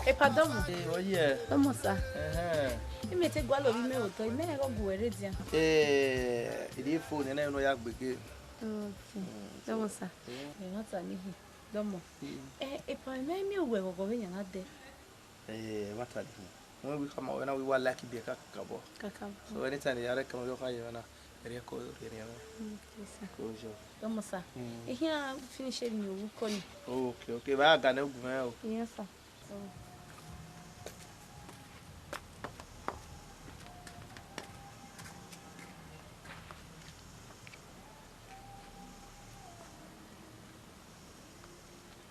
Epa Dọmọ. Eh, oh yeah. Dọmọ sa. Ẹhẹn. Imẹ te gualọ vbe imẹ otọ, imẹ rẹn ghe ọgua ẹre dian. Eh, I dey phone, ẹna nọ ya gbege. Okay. Mm, so, dọmọ sa. Yeah. Ẹ, ma ta ni hin. Dọmọ. Mm. Eh, epa, mẹ miẹn uwẹ ghọghọ vbe yan na dẹ. Eh, ma ta ni hin. Wẹ wi khama wẹ na wi wa like biẹ kakabọ. Kakabọ. So anytime ya rẹkẹ mwẹ, ọ kha ye mwẹ na, ẹrriẹ ko rhie mwẹ. Mm, okay, sir. Ko jọ. Dọmọ sa. Mm. Ehian finish ni owu kọ ni. Okay, okay. Ba ga ne ogun mwẹ o. Yes, sir. So.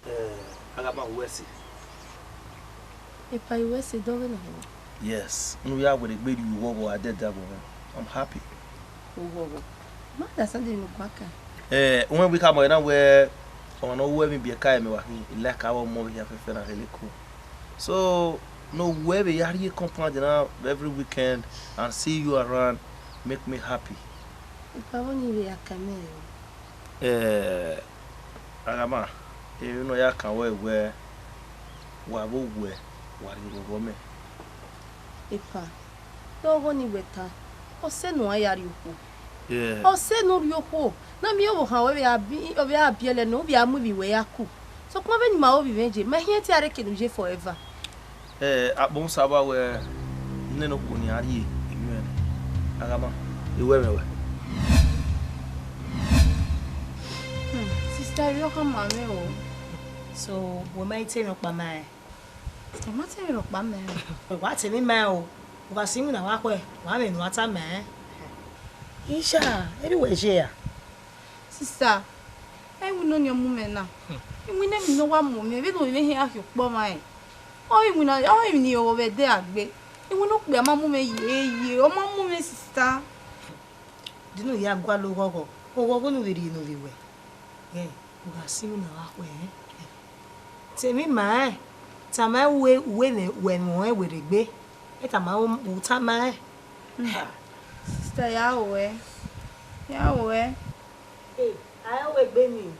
Eh, a gha ma wẹ ẹse. Epa, I wẹ ẹse dọghe na. Yes, ne u ya werriegbe rhie ughọghọ a dẹdẹ agbọn mwẹ. I'm happy. Ughọghọ? Ma understand ne u kua kan. Eh, uwẹ wi khama na wẹ ọmwa ne ọ wu ẹmwẹ ibiẹka ẹmwẹ wa khin, I like avbe ọmọ vbe hia fẹfẹ na rhie leko. So, ne uwẹ vbe ya rrie compound na every weekend and see you around make me happy. Epa, vbọ ne I vbe ya ka mẹ o? Eh, Aghama, emwi ne ọ ya kan wẹ wẹ, wa vbe owẹ, wa rhie vbe obọ mẹ. Epa, ọghe ọnii wẹ ta, ọ sẹ ne uwa ya rrie okhuo. Yeah. Ọ sẹ ne u rrie okhuo, na miẹn ọvbokhan wẹ vbe a bi, ọ vbe a biẹlẹ ne u vbe a mu ivbi wẹ ya ku. Sokpan vbene ima ru ovbi mwẹ je, ma khian te a rre eke ne u ye forever. Eh, akpọnmwẹ Osanobua wẹ, nene okhuo ne iran rrie emwi mwẹ nẹ. Aghama, I wẹ mwẹ wẹ. Hmm, sister, erriọ khama mwẹ o. So, wẹ ma i te emwi ọkpa ma rẹn? Sister, ma te emwi ọkpa ma rẹn. Wa te emwi ma rẹn o. U gha sẹ iwinna vbe akhuẹ, wa mwẹ ne uwa tama rẹn. Isha, erriọ wẹ ye ra? Sister, ẹ i winna ọnii ọ mu mwẹ na. I winna emwi ne ọ wa mu mwẹ, vbene ovbi mwẹ hia khian okpọ mwa rẹn. Ọ i winna, ọ i winna irọghọ vbe ẹdẹ a gbe. I winna okpia ma mu mwẹ yeye, ọ ma mu mwẹ sister. De ne u ya gualọ oghọghọ, oghọghọ ne u vbe rhie ne ovbi wẹ. Ghẹ, u gha sẹ iwinna vbe akhuẹ rẹn. Te emwi ma rẹn, tama ẹn wẹ, wẹ ne uwẹ mwẹ werriegbe. Ẹ tama u tama rẹn. Sister, ya ruẹ, ya ruẹ. Ẹ, a i ru egbe nii,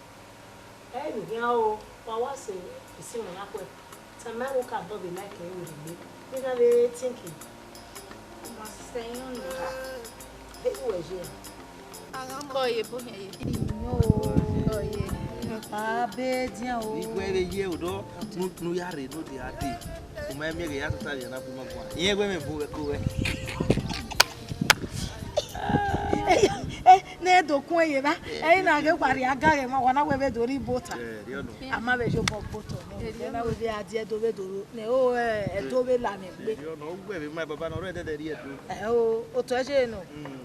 ẹ i vbe khian o, wa wa sẹ esi mwẹ na khuẹ, tama ẹn wẹ u ka dọ vbe like ẹre werriegbe, ne I na vbe think. Ma sister, iran ni. Ẹ i ru ẹre. Kọ ye, ebo hian ye. Iyo, kọ ye. Abe dian o. Igwe vbe ye odọ, nu, nu ya rre, no de a de. U ma miẹn ghe ya tota vbe na bu ma guan. Iran wẹ mẹ bu wẹ ko wẹ. Eh, eh, ne do kun ye ba. Eh, na ghe wa rhie aga ghe ma, wa na wẹ vbe do rhie bota. Eh, riọ nọ. A ma vbe yo bọ bota nọ. Ena wẹ vbe a die do vbe do ro. Ne o, eh, do vbe la mẹ gbe. Riọ nọ, wẹ vbe ma baba nọ, rẹ dẹdẹ rhie do. Eh, o, otọ je nọ. Mm.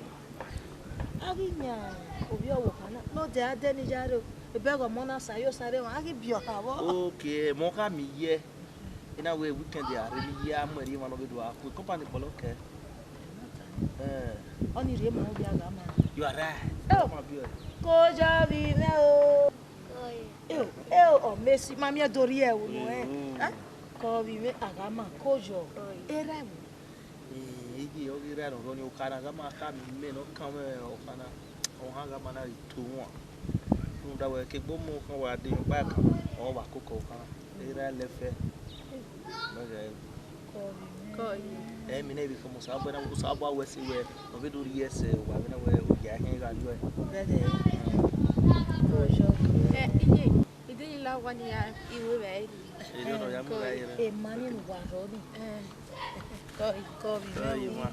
A ghi yan ovbi ọvbokhan na, ne ọ dia dẹ ne I ya rre o. Ebe ẹghẹ ọmọ na sa yo sa rre emwa, a ghi biẹ ọkhan vbọ. Ok, emọ kha miẹn iyẹ. I na wẹ weekend a rre ne I ya mu ẹre emwa ne ọ vbe do a ku company kpọlọ kẹ. Eh. Ọnii rhie ma ovbi Aghama. You are right. Oh. Ma biẹ ọe. Ko jọ vbe mwẹ o. Eo, eo, ọ Messi, ma miẹn do rhie ẹre unu ẹn. Mm. Eh? Ko vbe mwẹ Aghama, ko jọ. Erha ẹvbo. Eh, iye ọ ghi rre ọrọ ni, okha na Aghama khama mẹ ne ọ kan mwẹ ọkhan na, ọhan Aghama na ghi to wan. Rhunmwuda wẹ ke egbe ọmọ ọkhan wa de yọn ọkpa kan, ọ wa koko ọkhan na. Erha lẹfẹ. Mẹ ghẹ. Kọ ye. Ẹ, mẹ ne vbe khama Osanobua na, Osanobua wẹ sẹ wẹ, ọ vbe do rhie ẹsẹ, wa vbe na wẹ oya ẹhẹn gha yọe. Bẹdẹ. Ẹ, iye, I de ye la owa ne I ya, I ru evbare. Ẹ, nọ ya mu evbare rẹ. Emani ne uwa rrọọ nii. Ẹ. Kọ, kọ vbe Kọ ye ma.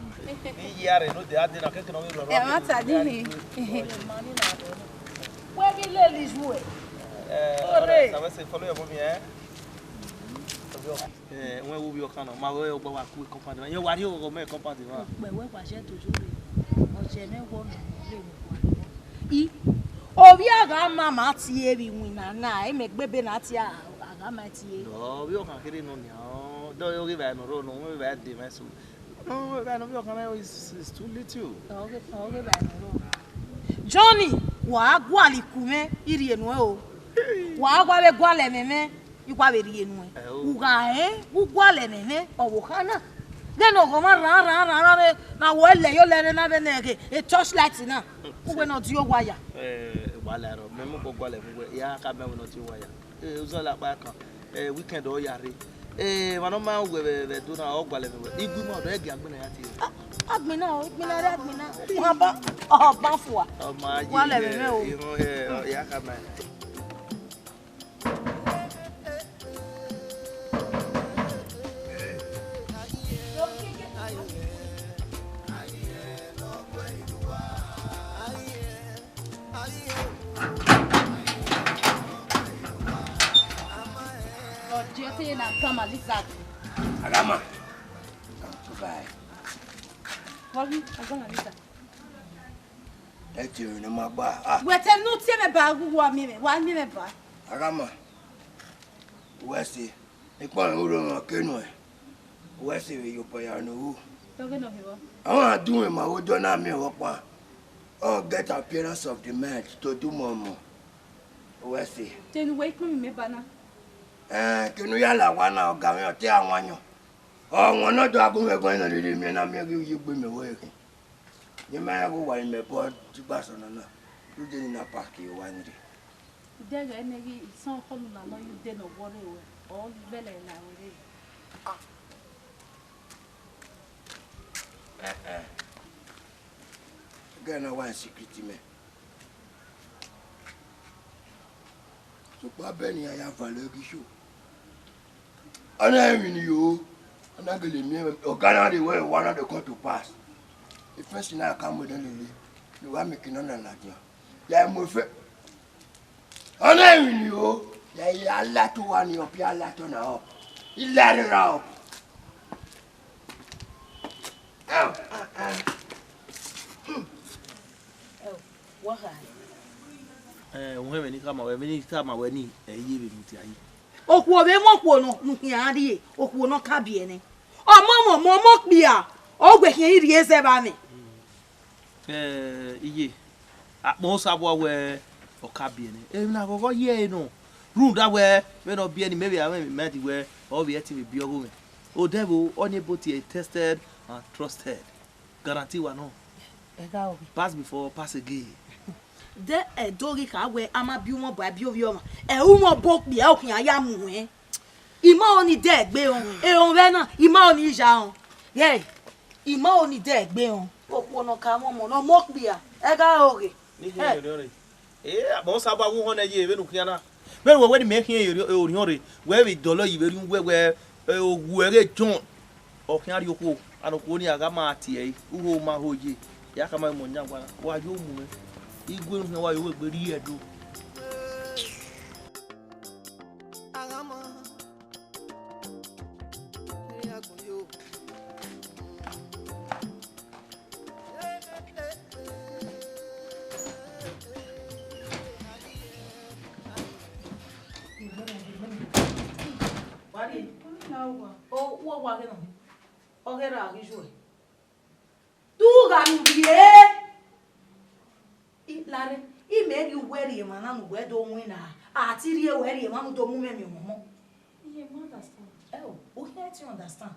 Ni iye a rre ne ọ de a de na keke ne ọ vbe rrọọ. Ẹ, ma ta di ni. Emani na rrọọ. Wẹ ghi lele izu ẹ. Ẹ, ore. Sa wẹ sẹ follow your mommy, eh? Eh, wẹ wo vbe ọkhan nọ, ma wẹ ọgba wa ku compound ma. Yẹn wa rhie ọghọghọ mẹ compound ma. Ukpẹ wẹ wa ye do yo re. Ọ ye mwẹ wọ nọ, ọ ye mwẹ wa nọ. I, ovbi Aghama ma tie vbe iwinna na, imẹ gbe ebe na tie Aghama tie. Nọ, ovbi ọkhan kherhe nọ nian, ọ, dọ, ọ ghe evbare ne ọ rrọọ nọ, ọ ghe evbare de mwẹ so. No, evbare ne ovbi ọkhan na is, is too little. Ọ ghe, ọ ghe evbare ne ọ rrọọ. Johnny, wa gualọ iku mwẹ, I rhie nuẹn o. Wa wa vbe gualọ ẹmwẹ mwẹ, I wa vbe rhie nuẹn. Ẹ o. U gha rẹn, u gualọ ẹmwẹ mwẹ, ọvbokhan na. Vbene ọghọmwa rran, rran, rran, rran, rre, na wẹ lẹ yo lẹ rre na vbene ẹghẹ, e torchlight na. Uwẹ ne ọ die owa ya. Eh, wa la rọ, mẹ mọ kọ gualọ ẹmwẹ uwẹ, I ya ka mẹ wẹ ne ọ die owa ya. Eh, uzọ la kpa kan. Eh, weekend ọ ya rre. Eh, emwa ne ọ ma wẹ vbe, vbe Ẹdo na, ọ gualọ ẹmwẹ wẹ. Igu ima ọdọ ẹgia gbinna ya tie. Ah, agbinna o, igbinna rre agbinna. Wa ba. Ọ ban fua. Ọ ma ye Wa lẹ vbe mwẹ o. Irun hẹ, ọ ya ka ma. Ọ je te na kama Lisa. Agama. Goodbye. Wagi, agama Lisa. Ẹ tie ne ma gba. Ah. Wẹ te nu tie mẹ ba gu wa miẹn mẹ, wa miẹn mẹ ba. Agama. Wẹ se. Ikpọnmwẹ uro mwa ke nuẹn, wẹ se vbe ye obọ ya ne u ru. Dọghe nọ hevọ? Ọmwa dunmwẹ ma vbe odọ na miẹn vbe ọkpa. Ọ get appearance of the man to do mọmọ. Wẹ se. Te ne uwẹ ikpẹn mẹ ba na? Ẹn, kene u ya la owa na, ọga mwẹ ọ te a wan yọn. Ọ wan ne ọ do a gu mwẹ guan na rere miẹn na miẹn ghe u ye egbe mẹ vbe ẹre khin. Ne ima ya ghe owa imẹ bọ digba sẹ ọna na, rhunmwuda ne I na paki owa ni rre. Dẹghẹ nẹ ghi isọn ọkhọnu na nọ ye ude ne ọ wọrre ruẹ, ọ vbẹlẹ la ruẹ rre. Ẹgẹ na wa secret mẹ. Sokpan abẹ ne iran ya van lẹ ghi sho. Ọ na emwi ne I ro, ọ na gele miẹn ọga na rre wẹ owa na dey come to pass. The first thing na ka mu ẹdẹ lele, ne uwa miẹn eke nọ na ladian. Ya mu efe. Ọ na emwi ne I ro, ya, ya la to owa ni, ọ bia la to na ọ. I la rre ra ọ. Ẹo, ah, ah. Ẹo, wa kha. Eh, uhẹn mwẹ ni khama wẹ, mwẹ ni khama wẹ ni, ẹ, iye vbe mudia yi. Okhuo vbe mwẹ okhuo nọ, ne u khian rrie, okhuo ne ọ ka biẹ nẹ. Ọmọ mwẹ ọmọ, ọmọ okpia, ọ wẹ khian i rhie zẹ vbe amẹ. Eh, iye, akpọ Osa vbua wẹ ọ ka biẹ nẹ. Emwi na ghọghọ ye ẹre nọ. Rhunmwuda wẹ, vbene ọ biẹ ni, mẹ vbe a mwẹ emwi ma di wẹ, ọ vbe ẹtin vbe biẹ ọghe mwẹ. Odẹ vbo, ọni ebo tie tested and trusted. Guarantee wa nọ. Ẹ gha ọghe. Pass before, pass again. De ẹdẹ ghi kha wẹ a ma biẹ umwẹ ọba, biẹ ovbi ọmwa. Ẹ, umwẹ ọba okpia, ọ khian ya mu ẹn. I ma ho ni dẹ egbe họn. Ehọn vbe na, I ma ho ni ya họn. Ghẹ, I ma ho ni dẹ egbe họn. Okhuo ne ọ ka mwẹ ọmọ ne ọ mu okpia, ẹ gha ọghe. Ni khian Eh. ye orhiọn rre. Eh, akpọ Osa vbua wu họn nẹ ye vbene u khian na. Vbene wẹ wẹ ne imẹ khian ye orhiọn rre, wẹ vbe dọlọ yi vbe rhie uwẹ wẹ, eh, owu ẹghe John. Ọ khian rrie okhuo, and okhuo ni a gha ma tie ẹre, ugho ma ho ye, ya khama mu yan wa, wa yo mu mwẹ. Igue ne u khian wa yo wẹ egbe rhie ẹdo. Wa rrie. O, u wa ghe nọ. Ọ ghe ra ghi yu ẹ. Te u gha nu rrie. I lare, imẹ ghi uwẹ rhie emwa na ne uwẹ do winna, a ti rhie wẹ rhie emwa ne u do mu mwẹ miẹn ọmọ. Iye, ma understand. Ẹo, u khian te understand.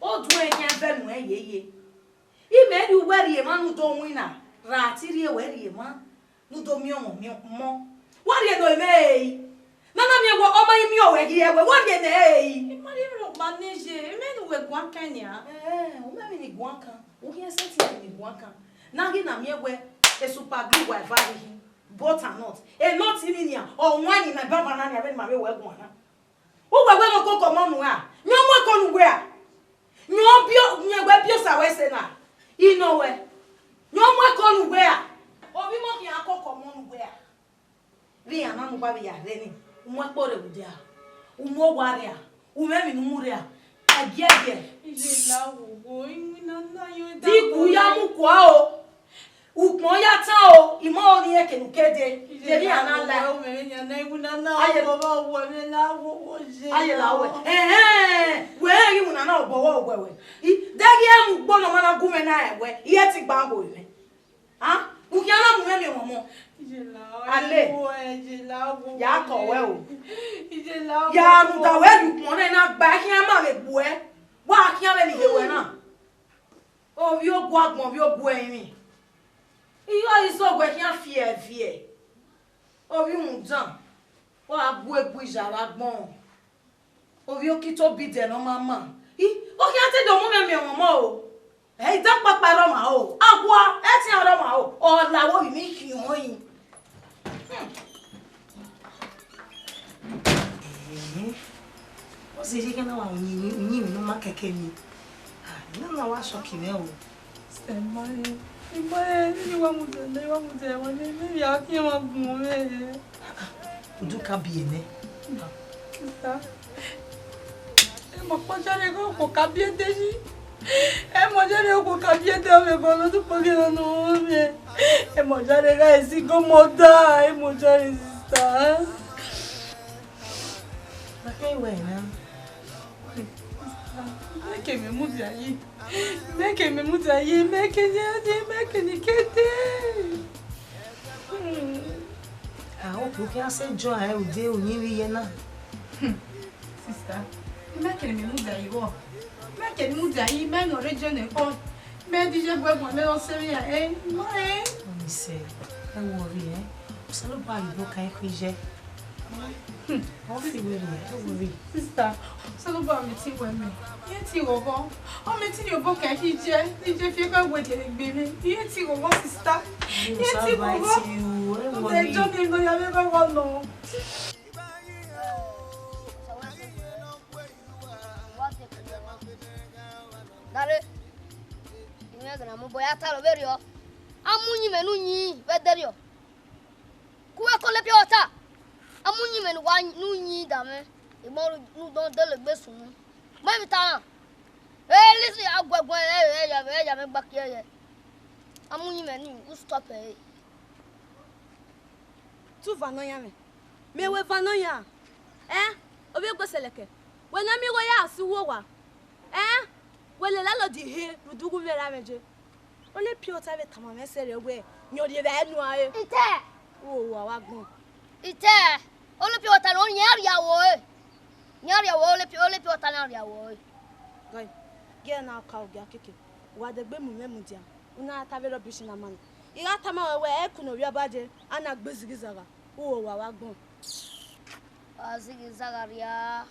Oduẹn khian vẹ nuẹn yeye. Imẹ rhie uwẹ rhie emwa ne u do winna, ra a ti rhie wẹ rhie emwa ne u do miẹn ọmọ, miẹn ọmọ. Wa rhie ne ọmọ ẹre. Nana miẹn wẹ, ọ ma i miẹn ọmọ ẹre, wẹ wa rhie ne ẹre. I ma rhie emwi rhọkpa ne ye, imẹ ne uwẹ guan kan nian. Eh, u ma emwi ne I guan kan. U khian sẹtin emwi ne I guan kan. Na ghi na miẹn wẹ, e super glue wa eva rhie hin. Butter nut. E nut ni nian, ọ wan ni na baba na nian, vbene ma vbe wẹ guan na. Uwẹ wẹ ne ọ koko ọmọ nuẹ a? Yẹn ọ mu ẹko ne uwẹ a? Yẹn ọ biẹ, yẹn wẹ biẹ osa wẹ sẹ na? I nọ wẹ. Yẹn ọ mu ẹko ne uwẹ a? Ovbi mọ khian koko ọmọ ne uwẹ a? Vbe iran na ne uwa vbe ya rre ni, u mu ẹkpo rre vbe udia, u mu owa rria, u mwẹ emwi ne u mu rria, ẹgiẹgiẹ. Iye la wowo, iwinna na yo da Di ku ya mu kua o. Ukpọn ya tan o, I ma ho ni rẹn eke ne u ke dee, Iye de vbe iran na la la. Wowo, u mwẹ emwi nian na, iwinna na, Aye- obọ vbe uwẹ, emwi la wowo ye Aye la wẹ. Ẹhẹn, wẹ rẹn ghi iwinna na obọ wẹ wẹ wẹ. I, de ghi ẹ mu ugbo ne ọ ma na gu mwẹ na rẹn wẹ, I ẹ ti gba ho mwẹ. A, u khian na mu mwẹ miẹn ọmọ. Ale. Ya kọ wẹ o. Ya rhunmwuda wẹ ye ukpọn na na gba khian ma vbe gbuẹ. Wa khian vbene I ye wẹ na. Ovbi ogu agbọn, ovbi ogu ẹrinmwi. Iyọ izo wẹ khian fiẹfiẹ. Ovbi rhunmwuda. Wa gu egbe iya vbe agbọn. Ovbi okito bi dẹ ne ọ ma ma. I, ọ khian te do mu mwẹ miẹn ọmọ o. Ẹ i da kpakpa rre ọmwa o. Awa, ẹtin ọre ọmwa o. Ọ la wo mi khian ọnrẹn. Hmm. Eh, ọ zẹ ye ighẹ na wa uyinmwẹ, uyinmwẹ ne ọ ma kẹkẹ ni. Ah, na na wa shock mwẹ o. Sẹ ma ye, ima ye, ne wa mudia, ne wa mudia, wa ne, ne ya khian wa gun mwẹ. Udu ka biẹ nẹ. Sista, emọ kpọjọ rre ghe okhuo ka biẹ de yi. Emọ jọ rre okhuo ka biẹ de ọmọ ẹbọ ne ọ tu kpogirọ ne ọ mwẹ. Emọ jọ rre gha esi gomọ da, emọ jọ rre sista. Mẹ kẹ wẹ na. Mẹ kẹ mẹ mudia yi. Mẹ kẹ mẹ mudia yi, mẹ kẹ ni ade, mẹ kẹ ni kete. Hmm. Ah, okay, okay, I say joy, I will dey with you here now. Hmm. Sista, mẹ kẹ mẹ mudia yi vbọ. Mẹ kẹ mudia yi, mẹ nọ rre jẹ ne kọ. Mẹ di je bu ẹguọn mẹ ọ sẹ vbe ya, eh, ma, eh. Ọni sẹ, ẹ worry, eh. Osanobua ghi vbe kan ẹkhu ye. Hmm. Ọ fi wẹ rre, ẹ worry. Sista, Osanobua mẹ te wẹ mẹ. Iye te ghọghọ. Ọ mẹ te rhie obọ kan ẹkhu ye. Ni je fi ẹkhu wẹ de gbe mẹ. Iye te ghọghọ, sista. Iye te ghọghọ. Ọ dẹ jọ ne nọ ya vbe ghọghọ nọ. Dare, I mwẹ ẹghẹ ne a mu obọ ya ta rọ vberriọ. A mu uyinmwẹ ne uyin vbe ẹdẹrriọ. Ku wẹ ko le pure water. A mu uyinmwẹ ne uwa ne uyin da mwẹ. I ma rhunmwuda dele egbe sunu. Ma emwi ta na. Eh, listen, a guẹguẹ, ẹ, ẹ, ya, ẹ, ya mwẹ gba kie yẹ. A mu uyinmwẹ ni, u stop ẹre. Te u va nọ yan mwẹ. Mẹ wẹ va nọ yan. Ẹ, ovbi egbe sẹlẹkẹ. Wẹ ne a miẹn igho ya sẹ uwu owa. Ẹ, wẹ lele landlord he rhunmwuda ughumwẹ ra mwẹ je. Ole pure water vbe tama mwẹ sẹrriọ wẹ, yan rhie vbe enu a re. Itẹ. Uwa wa gbọn. Itẹ. Ole pure water nọ, yan rhia ru ẹre. Yan rhia ru ẹre, ole pure, ole pure water na rhia ru ẹre. Gai, gie na ka ogia keke. Wa degbe mu mwẹ mudia. U na ta vbe rubbish na ma na. I gha tama ruẹ wẹ, ẹkun ne ovbi ọba dee, a na gbe zigizagha. Uwa wa gbọn. Wa zigizagha rria.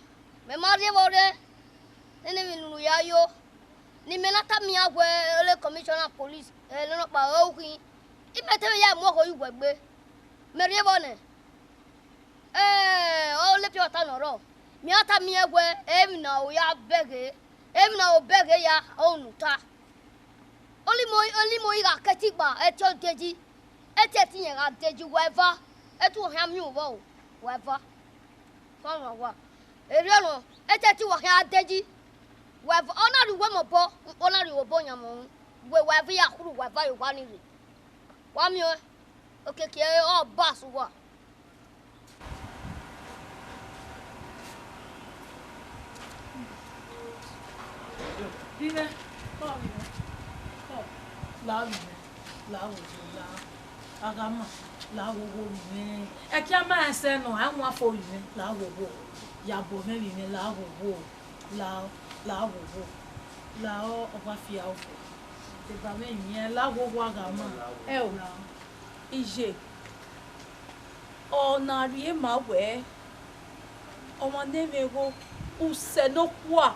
Mẹ ma rhie vbọ rre, nene emwi ne unu ya yo. Ne imẹ na tama iran wẹ ole commissioner police, ẹ, ne ọ nọkpa ọre u khin. Imẹ te vbe ya mu ọkhọ ye uwẹ gbe. Mẹ rhie vbọ nẹ. Ẹ, ọ le pure water ne ọ rrọọ. Mẹ i ra tama iran wẹ, emwi ne a ho ya bẹghe, emwi ne a ho bẹghe ya, ọre unu ta. Olimo, olimo i gha kẹtin gba, ẹtin ọ deji, ẹtin ẹtin irẹn gha deji, wa eva, ẹtin uwa khian miẹn vbọ o, wa eva. Wa wan wa. Erriọ nọ, ẹtin ẹtin uwa khian deji, wa eva, ọ na rhie uwu mẹ obọ, ọ na rhie obọ yan mẹ ọnrẹn, wẹ wa eva ya khuru, wa eva ye owa ni rre. Wa miẹn ọẹn, okiekie ọ ba sẹ uwa. Vbe imẹ, kọ vbe imẹ, kọ, la vbe imẹ, la vbe obo, la, a gha ma, la vbe obo vbe imẹ. Ẹki a ma rẹn sẹ nọ, a wan fo vbe imẹ, la vbe obo, ya bọ mwẹ vbe imẹ, la vbe obo, la, la vbe obo, la ọ, ọ gha fia ofo. Deba mwẹ imiẹn, la vbe obo a gha ma. Ẹ o, la. Iye, ọ na rhie ma wẹẹ, ọmwa ne mwẹ igho, usẹ nọkhua,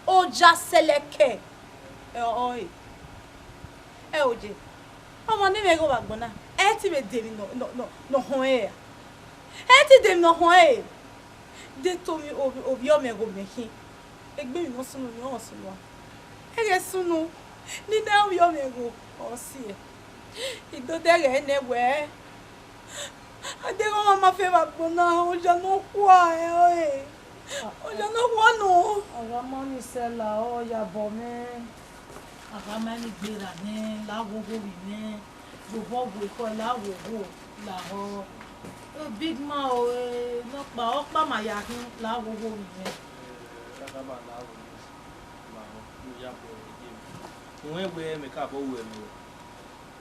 oja sẹlẹkẹ, ẹ, ọre. Ẹ o je, ọmwa ne mwẹ igho vbe agbọn na, ẹ i te vbe de emwi nọ, nọ, nọ, ne ọ họn ẹre ra? Ẹ i te de emwi ne ọ họn ẹre? De to ovbi, ovbi ọmọ ẹghẹ mẹ khin. Egbe emwi ne ọ sunu, ne ọ sunu a. Ẹghẹ sunu, ne I na ovbi ọmọ ẹghẹ ọ si ẹe. I do dẹghe nẹ wẹẹ, a deghẹ ọmwa ma fe vbe agbọn na, oja nọkhua ẹre ọre. Oja nọkhua nọ. Ọ gha ma ni sẹ la, ọ ya bọ mwẹ. A gha ma ni gberra nẹ, la vbe obo vbe imẹ. Vbe obọ vbe ekhọe, la vbe obo, lahọ. Big man o, eh, nọkpa, ọkpa ma ya khin, la vbe obo vbe imẹ. Eh, a gha ma la vbe obo, lahọ, ne u ya bọ ẹre ye mwẹ. U rẹn wẹẹ mẹ ka bọ ru ẹmwẹ ruẹ.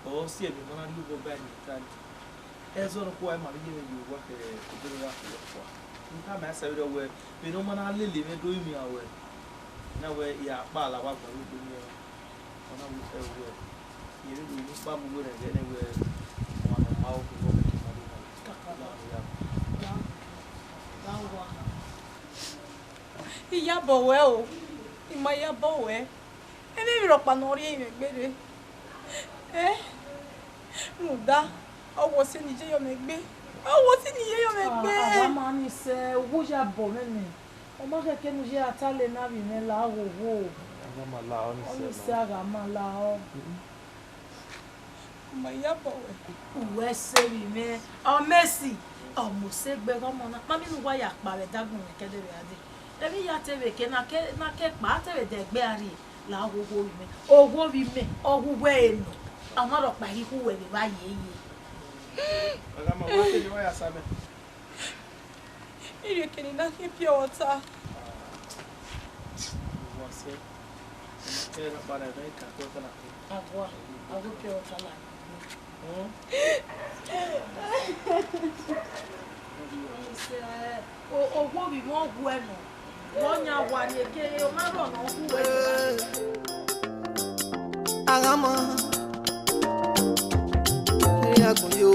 Ọ si ẹmwẹ ma na rhie obọ ba ẹmwẹ ta ni. Ẹzọ nọkhua ma vbe ye mwẹ ye owa khẹ odẹ ne ọ ya khuẹ ọkpa. Ne I tama ẹn sẹ vberriọ wẹẹ, vbene ọ ma na lele mwẹ do ru imian ruẹ, na wẹẹ I gha kpa la wa gba vbe egbe nii. Ọ na wẹẹ, ẹ wẹẹ, I rhie do ru ikpa mu werriẹ ẹghẹ nẹ wẹẹ, ọmwa ne ọ ma ru okhuo vbe ọmọ ne ọ ma do na. Kaka la ya. La wa. I ya bọ ruẹ o, I ma ya bọ ruẹ. Emwi emwi rhọkpa ne ọ rhie mwẹ gbe rre. Eh? Rhunmwuda, ọ wẹ ọse ne I ye yọ mwẹ egbe. Ọ wẹ ọse ne I ye yọ mwẹ egbe. Aghama ni sẹ, uwu ya bọ mwẹ nẹ. Ọ ma khẹke ne u ye a ta le na vbe mwẹ la hoho. Aghama lahọ ni sẹ. Ọ ni sẹ, aghama lahọ. Ọ ma ya bọ wẹ. Uwẹ sẹ vbe mwẹ. Ọ Mercy, ọ mose gbe ẹghẹ ọmọ na. Ma miẹn ne uwa ya kpa vbe ẹdagbọn mwẹ ke ẹdẹ vbe a dee. Emwi ya te vbe ke na ke, na ke kpa, a te vbe da egbe a rrie. La oghogho vbe imẹ, oghogho vbe imẹ, ọ wu uwẹ ẹre nọ. A ma rhọkpa ghi khu uwẹ vbe evba yeye. Aghama, wa te ne wa ya sa mẹ. Irhieke ni na khin pure water. Wa sẹ. Kẹ na para na ka pure water na. Agua, agua pure water la. Hmm? Sẹ, o, oghogho vbe imẹ ọ wu ẹre nọ. Vbe ọ yan wa ni eke, ọ ma rhọ ne ọ wu uwẹ. Aghama. Eri agbọn yo.